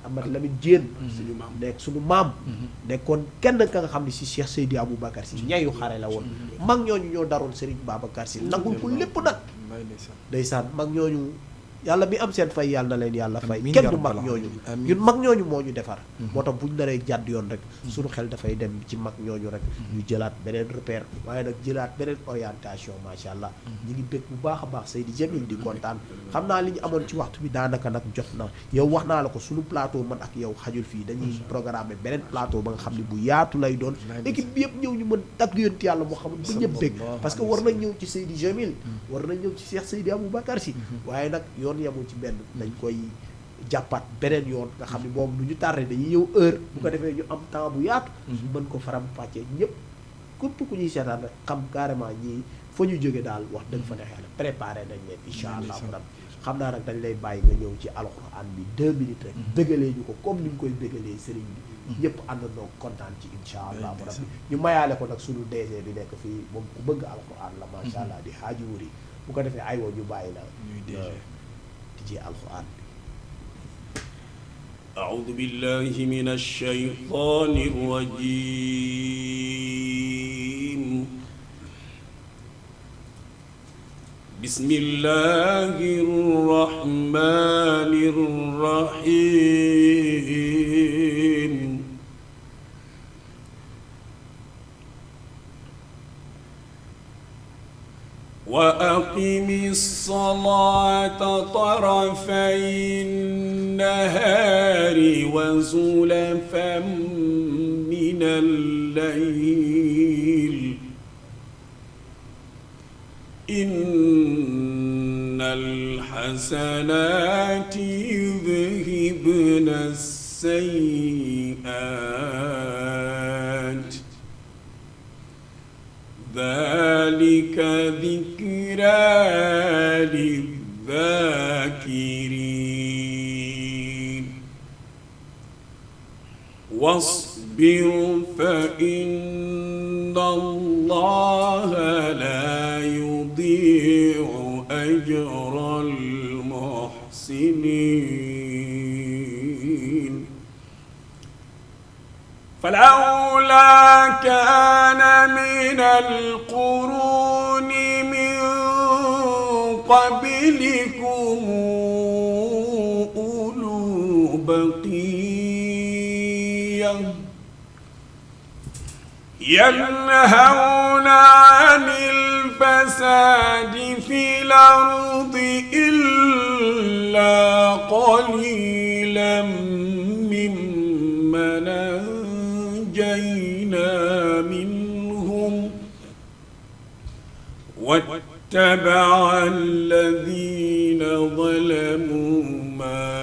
Speaker 3: Amat Lamine Diène suñu maam nekk suñu maam nekkoon kenn ka nga xam ne si Cheikh Seydi Aboubacar Sy ñayu xare la woon mag ñooñu ñoo daroon Serigne Babacar Sy nangul ko lépp nag ndeysaan mag ñooñu yàlla mi am seen fay yàlla na leen yàlla fay kenn du mag ñooñu ñun mag ñooñu moo ñu defar moo tax bu ñu naree jàdd yoon rek suñu xel dafay dem ci mag ñooñu rek ñu jëlaat beneen repère waaye nag jëlaat beneen orientation macha allah ñu ngi bëgg bu baax a baax Seydi Djamil di kontaan xam naa li ñu amoon ci waxtu bi daanaka nag jot na yow wax naa la ko suñu plateau man ak yow xajul fii dañuy programmer beneen plateau ba nga xam ne bu yaatu lay doon équipe bi yëpp ñëw ñu mën tagg yonent yàlla moo xam ba ñëpp bëgg parce que war nañ ñëw ci Seydi Djamil war nañ ñëw ci Cheikh Seydi Aboubacar Sy waaye nag yoon yemul ci benn dañ koy jàppaat beneen yoon nga xam ne moom du ñu tardé dañuy ñëw heure bu ko defee ñu am temps bu yaatu mën ko faram fàccee ñëpp képp ku ñuy seetaan rek xam carrément ñii fa ñu jóge daal wax dëgg fa neex yàlla préparé nañ leen incha allah rabbi xam naa nag dañ lay bàyyi nga ñëw ci alxuraan bi 2 minutes rek bégalee ñu ko comme ni ñu koy bégalee sëriñ bi ñëpp àndandoo kontaan ci incha allah rabbi ñu mayaale ko nag suñu DG bi nekk fii moom ku bëgg alxuraan la macha allah di xaaji wuri bu ko defee aywa ñu bàyyi la تجي القرآن
Speaker 1: أعوذ بالله من الشيطان الرجيم بسم الله الرحمن الرحيم وأقم الصلاة طرفي النهار وزلفا من الليل إن الحسنات يذهبن السيئات ذلك ذكرى للذاكرين واصبر فإن الله لا يضيع أجر المحسنين فلولا كان من القرون من قبلكم أولو بقية ينهون عن الفساد في الأرض إلا قليلا ممن أنجينا منهم واتبع الذين ظلموا ما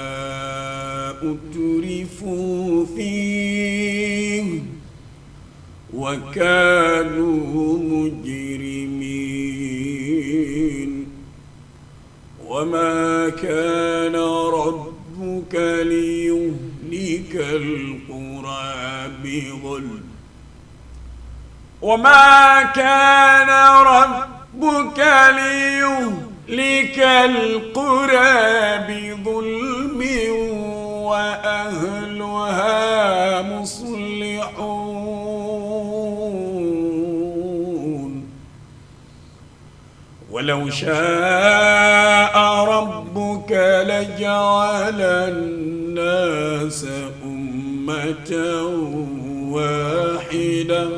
Speaker 1: أترفوا فيه وكانوا مجرمين وما كان ربك ليهلك القرى بظلم وما كان ربك ليهلك القرى بظلم وأهلها مصلحون ولو شاء ربك لجعل الناس أمة واحدة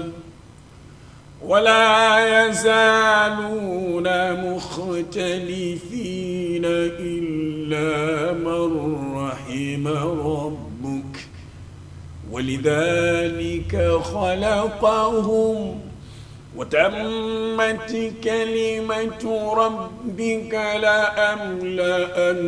Speaker 1: ولا يزالون مختلفين إلا من رحم ربك ولذلك خلقهم وتمت كلمة ربك لأملأن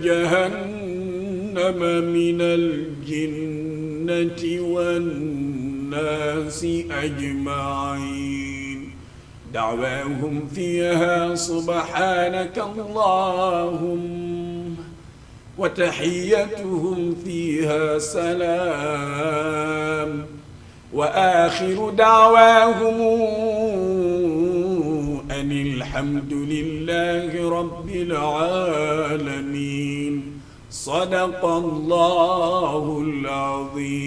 Speaker 1: جهنم من الجنة والناس أجمعين دعواهم فيها سبحانك اللهم وتحيتهم فيها سلام وآخر دعواهم أن الحمد لله رب العالمين صدق الله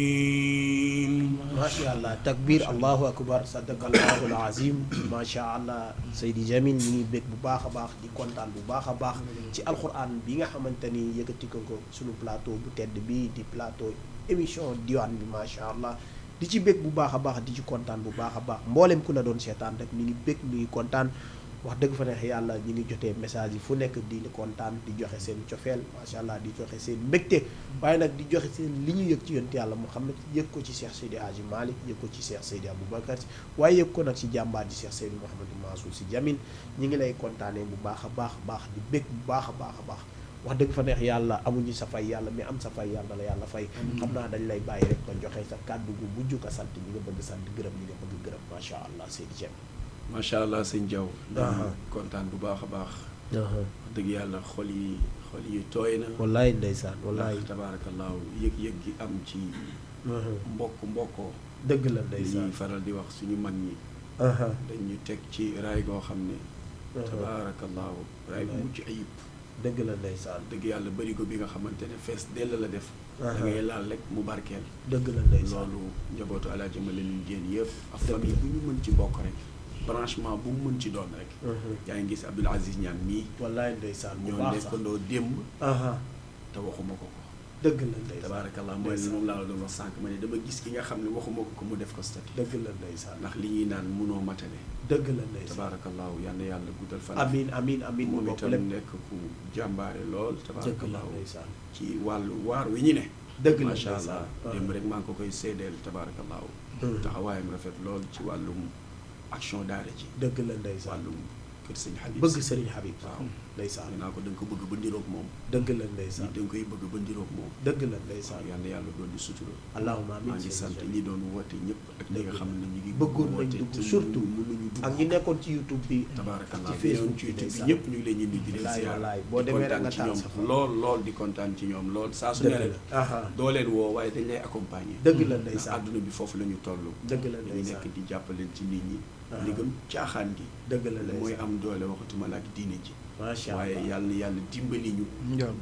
Speaker 1: العظيم
Speaker 3: ما شاء الله takbir allahu akbar sadaqallahu alazim ma sha allah Seydi Djamil ñi ngi bég bu baax a baax di kontaan bu baax a baax ci alquran bi nga xamante ni yëkkati ko suñu plateau bu tedd bi di plateau émission diwaan bi ma sha allah di ci bég bu baax a baax di ci kontaan bu baax a baax mboolem ku la doon seetaan rek mi ngi bég mi ngi kontaan wax dëgg fa neex yàlla ñi ngi jotee message yi fu nekk di kontaan di joxe seen cofeel macha allah di joxe seen mbégte waaye nag di joxe seen li ñu yëg ci yonent yàlla Muhammad yëg ko ci Cheikh Seydi Hadji Malick yëg ko ci Cheikh Seydi Aboubacar Si waaye yëg ko nag ci jàmbaar ji Cheikh Seydi Mouhamadou Mansour Sy Djamil ñi ngi lay kontaanee bu baax a baax di bég bu baax a baax wax dëgg fa neex yàlla amuñu sa fay yàlla mais am sa fay yàlla la yàlla fay xam naa dañ lay bàyyi rek nga joxe sa kàddu gu mujj ko sant ñi nga bëgg sant gërëm ñi nga bëgg gërëm macha allah Seydi Djamil
Speaker 4: macha allah sëñ Diaw. kontaan bu baax a baax. wax dëgg yàlla xol yi tooy na.
Speaker 3: wallaay ndeysaan wallaay.
Speaker 4: tabaarakallaahu yëg-yëg gi am ci. mbokkoo.
Speaker 3: dëgg la ndeysaan
Speaker 4: dañuy faral di wax suñu mag ñi. dañu teg ci raay goo xam ne. tabaarakallaahu raay bu mucc ayib.
Speaker 3: dëgg la ndeysaan
Speaker 4: dëgg yàlla barigo bi nga xamante ne fees dell la def. da ngay laal rek mu barkeel.
Speaker 3: dëgg la ndeysaan
Speaker 4: loolu njabootu Alaaji Malil Diène yëpp. ak famille bu ñu mën ci bokk rek. branchement bu mu mën ci doon rek. yaa ngi gis Abdoul Aziz Niane mii.
Speaker 3: wallaay ndeysaan bu
Speaker 4: ñoo
Speaker 3: baax sax
Speaker 4: nekkandoo démb. te waxuma ko ko.
Speaker 3: dëgg la ndeysaan
Speaker 4: tabaarakallah mooy li moom laa la doon wax sànq ma ne dama gis ki nga xam ne waxuma ko ko mu def ko statut.
Speaker 3: dëgg la ndeysaan
Speaker 4: ndax li ñuy naan munoo matale.
Speaker 3: dëgg la ndeysaan
Speaker 4: tabaarakallah yal na yàlla guddal fan.
Speaker 3: amiin
Speaker 4: moom itam nekk ku jàmbaare lool. tabaarakallah
Speaker 3: ndeysaan
Speaker 4: ci wàllu waar wi ñu ne.
Speaker 3: dëgg la
Speaker 4: macha allah démb rek maa ngi ko koy seedeel tabaarakallah taxawaayam rafet lool ci wàllum action daara ji.
Speaker 3: dëgg la ndeysaan
Speaker 4: wàllum kër Sëriñ Habib
Speaker 3: bëgg Sëriñ Habib
Speaker 4: waaw
Speaker 3: ndeysaan
Speaker 4: naa ko da nga ko bëgg ba ndiroog moom.
Speaker 3: dëgg la ndeysaan
Speaker 4: da nga koy bëgg ba ndiroog moom.
Speaker 3: dëgg la ndeysaan
Speaker 4: yal na yàlla doon di sutura.
Speaker 3: allahumma amiin
Speaker 4: maa ngi sant ñi doon woote ñëpp ak ñi nga xam ne ñu ngi
Speaker 3: bëggoon nañ dugg surtout
Speaker 4: mënuñu dugg
Speaker 3: ak ñi nekkoon ci YouTube bi
Speaker 4: tabarakallah
Speaker 3: ci Facebook
Speaker 4: ci YouTube bi
Speaker 3: ndeysaan.
Speaker 4: ñëpp ñu ngi leen di nuyu di leen
Speaker 3: wallaay
Speaker 4: ziar
Speaker 3: wallaay boo
Speaker 4: di
Speaker 3: demee rek
Speaker 4: kontaan
Speaker 3: nga
Speaker 4: ci
Speaker 3: taal
Speaker 4: ñoom
Speaker 3: sa xol.
Speaker 4: lool di kontaan ci ñoom lool saa su ne
Speaker 3: dëgg
Speaker 4: rek
Speaker 3: la aha
Speaker 4: doo leen woo waaye dañ lay accompagner
Speaker 3: dëgg la
Speaker 4: ndax
Speaker 3: ndeysaan
Speaker 4: àdduna bi foofu la ñu toll
Speaker 3: dëgg la
Speaker 4: ñu
Speaker 3: ndeysaan
Speaker 4: nekk di jàppaleen ci nit ñi
Speaker 3: Ah.
Speaker 4: ndigam caaxaan gi
Speaker 3: dëgg la
Speaker 4: mooy
Speaker 3: ndeysaan
Speaker 4: am doole waxatuma la ak diine ji
Speaker 3: macha
Speaker 4: waaye
Speaker 3: allah
Speaker 4: yàlla na yàlla dimbali ñu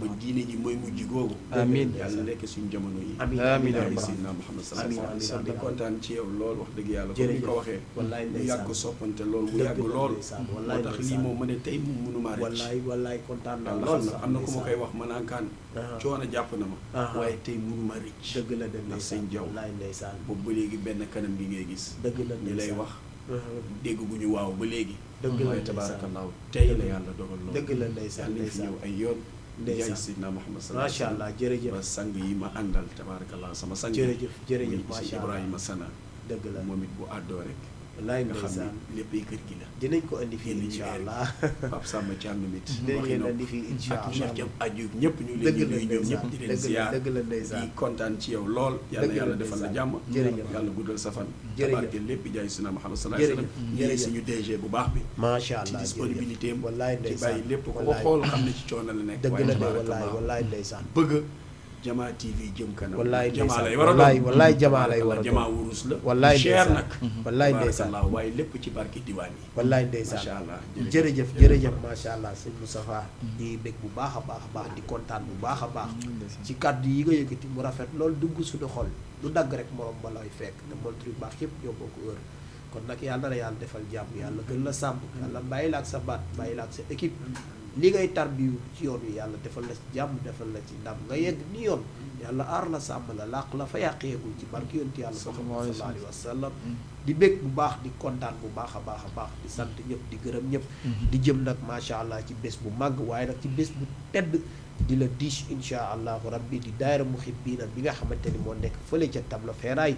Speaker 4: ba diine ji mooy mujj googu
Speaker 9: Amiin.
Speaker 4: yàlla nekk suñu jamono yi
Speaker 3: amiin
Speaker 9: Amiin.
Speaker 4: yaay
Speaker 3: amiin
Speaker 4: Seydina Muhammad sallallahu alayhi wa
Speaker 3: amiin,
Speaker 4: sallam di
Speaker 3: amiin.
Speaker 4: kontaan ci yow lool wax dëgg yàlla comme ni
Speaker 3: Jërëjëf.
Speaker 4: ko waxee
Speaker 3: wallaay
Speaker 4: mu
Speaker 3: ndeysaan
Speaker 4: yàgg soppante lool mu
Speaker 3: dëgg
Speaker 4: yàgg
Speaker 3: la
Speaker 4: lool
Speaker 3: ndeysaan
Speaker 4: moo
Speaker 3: wallaay
Speaker 4: tax lii
Speaker 3: ndeysaan
Speaker 4: moom ma ne tey mu mënumaa rëcc
Speaker 3: wallaay wallaay kontaan naa
Speaker 4: yàlla
Speaker 3: lool
Speaker 4: xam na
Speaker 3: sax
Speaker 4: am na ku ma
Speaker 3: ndeysaan.
Speaker 4: koy wax ma naan kaan
Speaker 3: Aha.
Speaker 4: coono jàpp na ma
Speaker 3: Aha.
Speaker 4: waaye tey mënuma rëcc
Speaker 3: dëgg la de
Speaker 4: ndax
Speaker 3: ndeysaan
Speaker 4: sëñ Jaw
Speaker 3: wallaay ndeysaan
Speaker 4: boobu ba léegi benn kanam gi ngay gis
Speaker 3: dëgg la
Speaker 4: ñi lay
Speaker 3: ndeysaan.
Speaker 4: wax
Speaker 3: Aha.
Speaker 4: dégg gu ñu waaw ba léegi
Speaker 3: dëgg la
Speaker 4: waaye
Speaker 3: ndeysaan.
Speaker 4: tabaarakallaahu tey la yàlla dogal loolu
Speaker 3: dëgg la ndeysaan
Speaker 4: yàlla nañ fi
Speaker 3: ndeysaan
Speaker 4: ñëw ay yoon
Speaker 3: Ndeysaan.
Speaker 4: jaay Seydina Muhammad sallallahu alayhi
Speaker 3: macha
Speaker 4: wa sallam
Speaker 3: allah jërëjëf
Speaker 4: ba sang yi ma àndal tabaarakallaahu sama sang
Speaker 3: jërëjëf jërëjëf
Speaker 4: muy
Speaker 3: macha
Speaker 4: si
Speaker 3: allah
Speaker 4: Ibrahima Sana
Speaker 3: dëgg la
Speaker 4: moom it bu àddoo rek
Speaker 3: wallaay
Speaker 4: nga xam
Speaker 3: ndeysaan
Speaker 4: ne lépp ay kër gi la
Speaker 3: dinañ ko indi fii
Speaker 4: Génn ci
Speaker 3: incha
Speaker 4: weer
Speaker 3: allah
Speaker 4: Pape Samba Thiam mit
Speaker 3: dinañ leen indi fii incha
Speaker 4: ak
Speaker 3: allah
Speaker 4: Cheikh Diop aju ñëpp ñu ngi leen
Speaker 3: dëgg
Speaker 4: di
Speaker 3: la
Speaker 4: nuyu ñoom ñëpp
Speaker 3: ndeysaan
Speaker 4: di leen
Speaker 3: dëgg la
Speaker 4: ziar
Speaker 3: dëgg la ndeysaan
Speaker 4: di kontaan ci yow lool yàlla
Speaker 3: Dëgg la
Speaker 4: yàlla defal la
Speaker 3: ndeysaan.
Speaker 4: jàmm
Speaker 3: Jërëjëf.
Speaker 4: yàlla guddal sa fan
Speaker 3: Jërëjëf.
Speaker 4: tabarke lépp jaay Seydina Muhammad sallallahu alayhi wa sallam
Speaker 3: Jërëjëf.
Speaker 4: ñii
Speaker 3: Jërëjëf.
Speaker 4: suñu DG bu baax bi
Speaker 3: macha
Speaker 4: ci
Speaker 3: allah
Speaker 4: disponibilité am
Speaker 3: wallaay
Speaker 4: ci
Speaker 3: ndeysaan
Speaker 4: bàyyi lépp ku ko
Speaker 3: wallaay.
Speaker 4: xool xam ne ci coono la nekk
Speaker 3: dëgg
Speaker 4: waaye
Speaker 3: la de wallaay
Speaker 4: tabarakallah
Speaker 3: wallaay ndeysaan
Speaker 4: bëgg Jamaa TV jëm kanam
Speaker 3: wallaay
Speaker 4: jamaa
Speaker 3: ndeysaan
Speaker 4: lay war a
Speaker 3: wallaay
Speaker 4: doon
Speaker 3: wallaay jamaa lay war a
Speaker 4: jamaa
Speaker 3: doon
Speaker 4: wurus la
Speaker 3: wallaay
Speaker 4: cher
Speaker 3: ndeysaan.
Speaker 4: nag
Speaker 3: wallaay ndeysaan
Speaker 4: tabarakallah waaye lépp ci barke diwaan yi
Speaker 3: wallaay
Speaker 4: macha
Speaker 3: ndeysaan
Speaker 4: allah
Speaker 3: jërëjëf jërëjëf macha allah sëñ Moustapha di bég bu baax a baax a baax di kontaan bu baax a baax ci kàddu yi nga yëkkati mu rafet loolu dugg suñu xol lu dagg rek morom ba lay fekk te montre yu baax yëpp ñoo bokk heure kon nag yàlla na yàlla defal jàmm yàlla gën la sàmm yàlla bàyyi la ak sa baat bàyyi la ak sa équipe li ngay tarbiyu ci yoon wi yàlla defal la ci jàmm defal la ci ndam nga yegg ni yoon yàlla aar la sàmm la làq la fa yàqeegul ci barki yonti yàlla Muhammad sallallahu alayhi wa sallam di bég bu baax di kontaan bu baax a baax a baax di sant ñëpp di gërëm ñëpp di jëm nag macha allah ci bés bu màgg waaye nag ci bés bu tedd di la diche insha allahu rabbi di daayira muhibbina bi nga xamante ni moo nekk fële ca tabla feeraay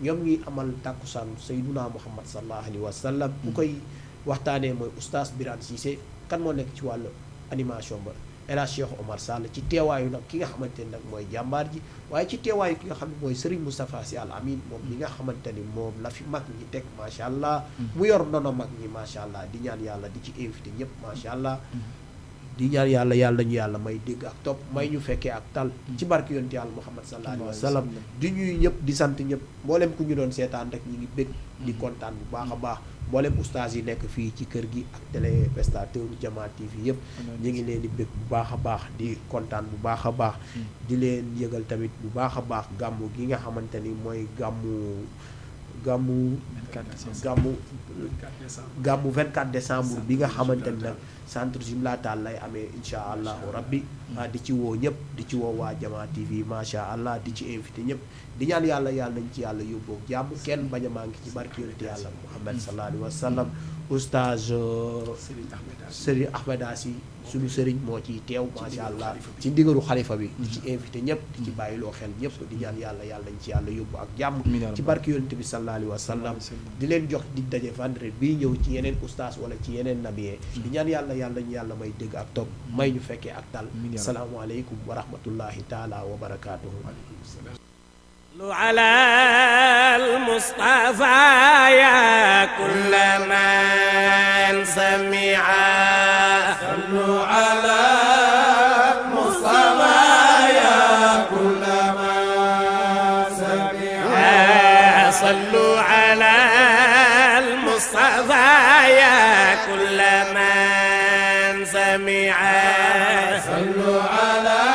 Speaker 3: ñoom ñuy amal tàkkusaan sayduna Muhammad sallallahu alayhi wa sallam bu koy waxtaanee mooy oustaz Birane Cissé kan moo nekk ci wàllu animation ba El Hadj Cheikh Omar Sall ci teewaayu nag ki nga xamante ni nag mooy jàmbaar ji waaye ci teewaayu ki nga xam ne mooy Serigne Moustapha Sy Al Amin moom mi nga xamante ni moom la fi mag ñi teg macha allah mu yor ndono mag ñi macha allah di ñaan yàlla di ci invité ñëpp macha allah di ñaan yàlla yàlla ñu yàlla may dégg ak topp may ñu fekkee ak tal ci barki yonent yàlla Muhammad sallallahu alayhi wa sallam di ñuy ñëpp di sant ñëpp mboolem ku ñu doon seetaan rek ñi ngi bég di kontaan bu baax a baax mboolem oustaz yi nekk fii ci kër gi ak téléspectateur Jamaa TV yëpp ñu ngi leen di bég bu baax a baax di kontaan bu baax a baax di leen yëgal tamit bu baax a baax gàmmu gi nga xamante ni mooy gàmmu 24 décembre bi nga xamante ni nag centre Jumla Taal lay amee insha allahu rabbi di ci woo ñëpp di ci woo waa Jamaa TV macha allah di ci invité ñëpp di ñaan yàlla yàlla nañ ci yàlla yóbboo jàmm kenn bañ a manqué ci barki yonent yàlla Muhammad sallallahu alayhi wa sallam oustaz Serigne Ahmeda Sy suñu sëriñ moo ciy teew macha allah ci ndigalu xalifa bi di ci invité ñëpp di ci bàyyiloo xel ñëpp di ñaan yàlla yàlla nañ ci yàlla yóbbu ak jàmm ci barki yonent bi sallallahu alayhi wa sallam di leen jox di daje vendredi bii ñëw ci yeneen oustaz wala ci yeneen nabiyee di ñaan yàlla yàlla ñu yàlla may dégg ak topp may ñu fekkee ak tal salaamualeykum wa rahmatullahi taala wa barakaatuhu
Speaker 10: على المصطفى يا كل من سمع صلوا على المصطفى يا كل من سمع صلوا على المصطفى يا كل من سمع صلوا على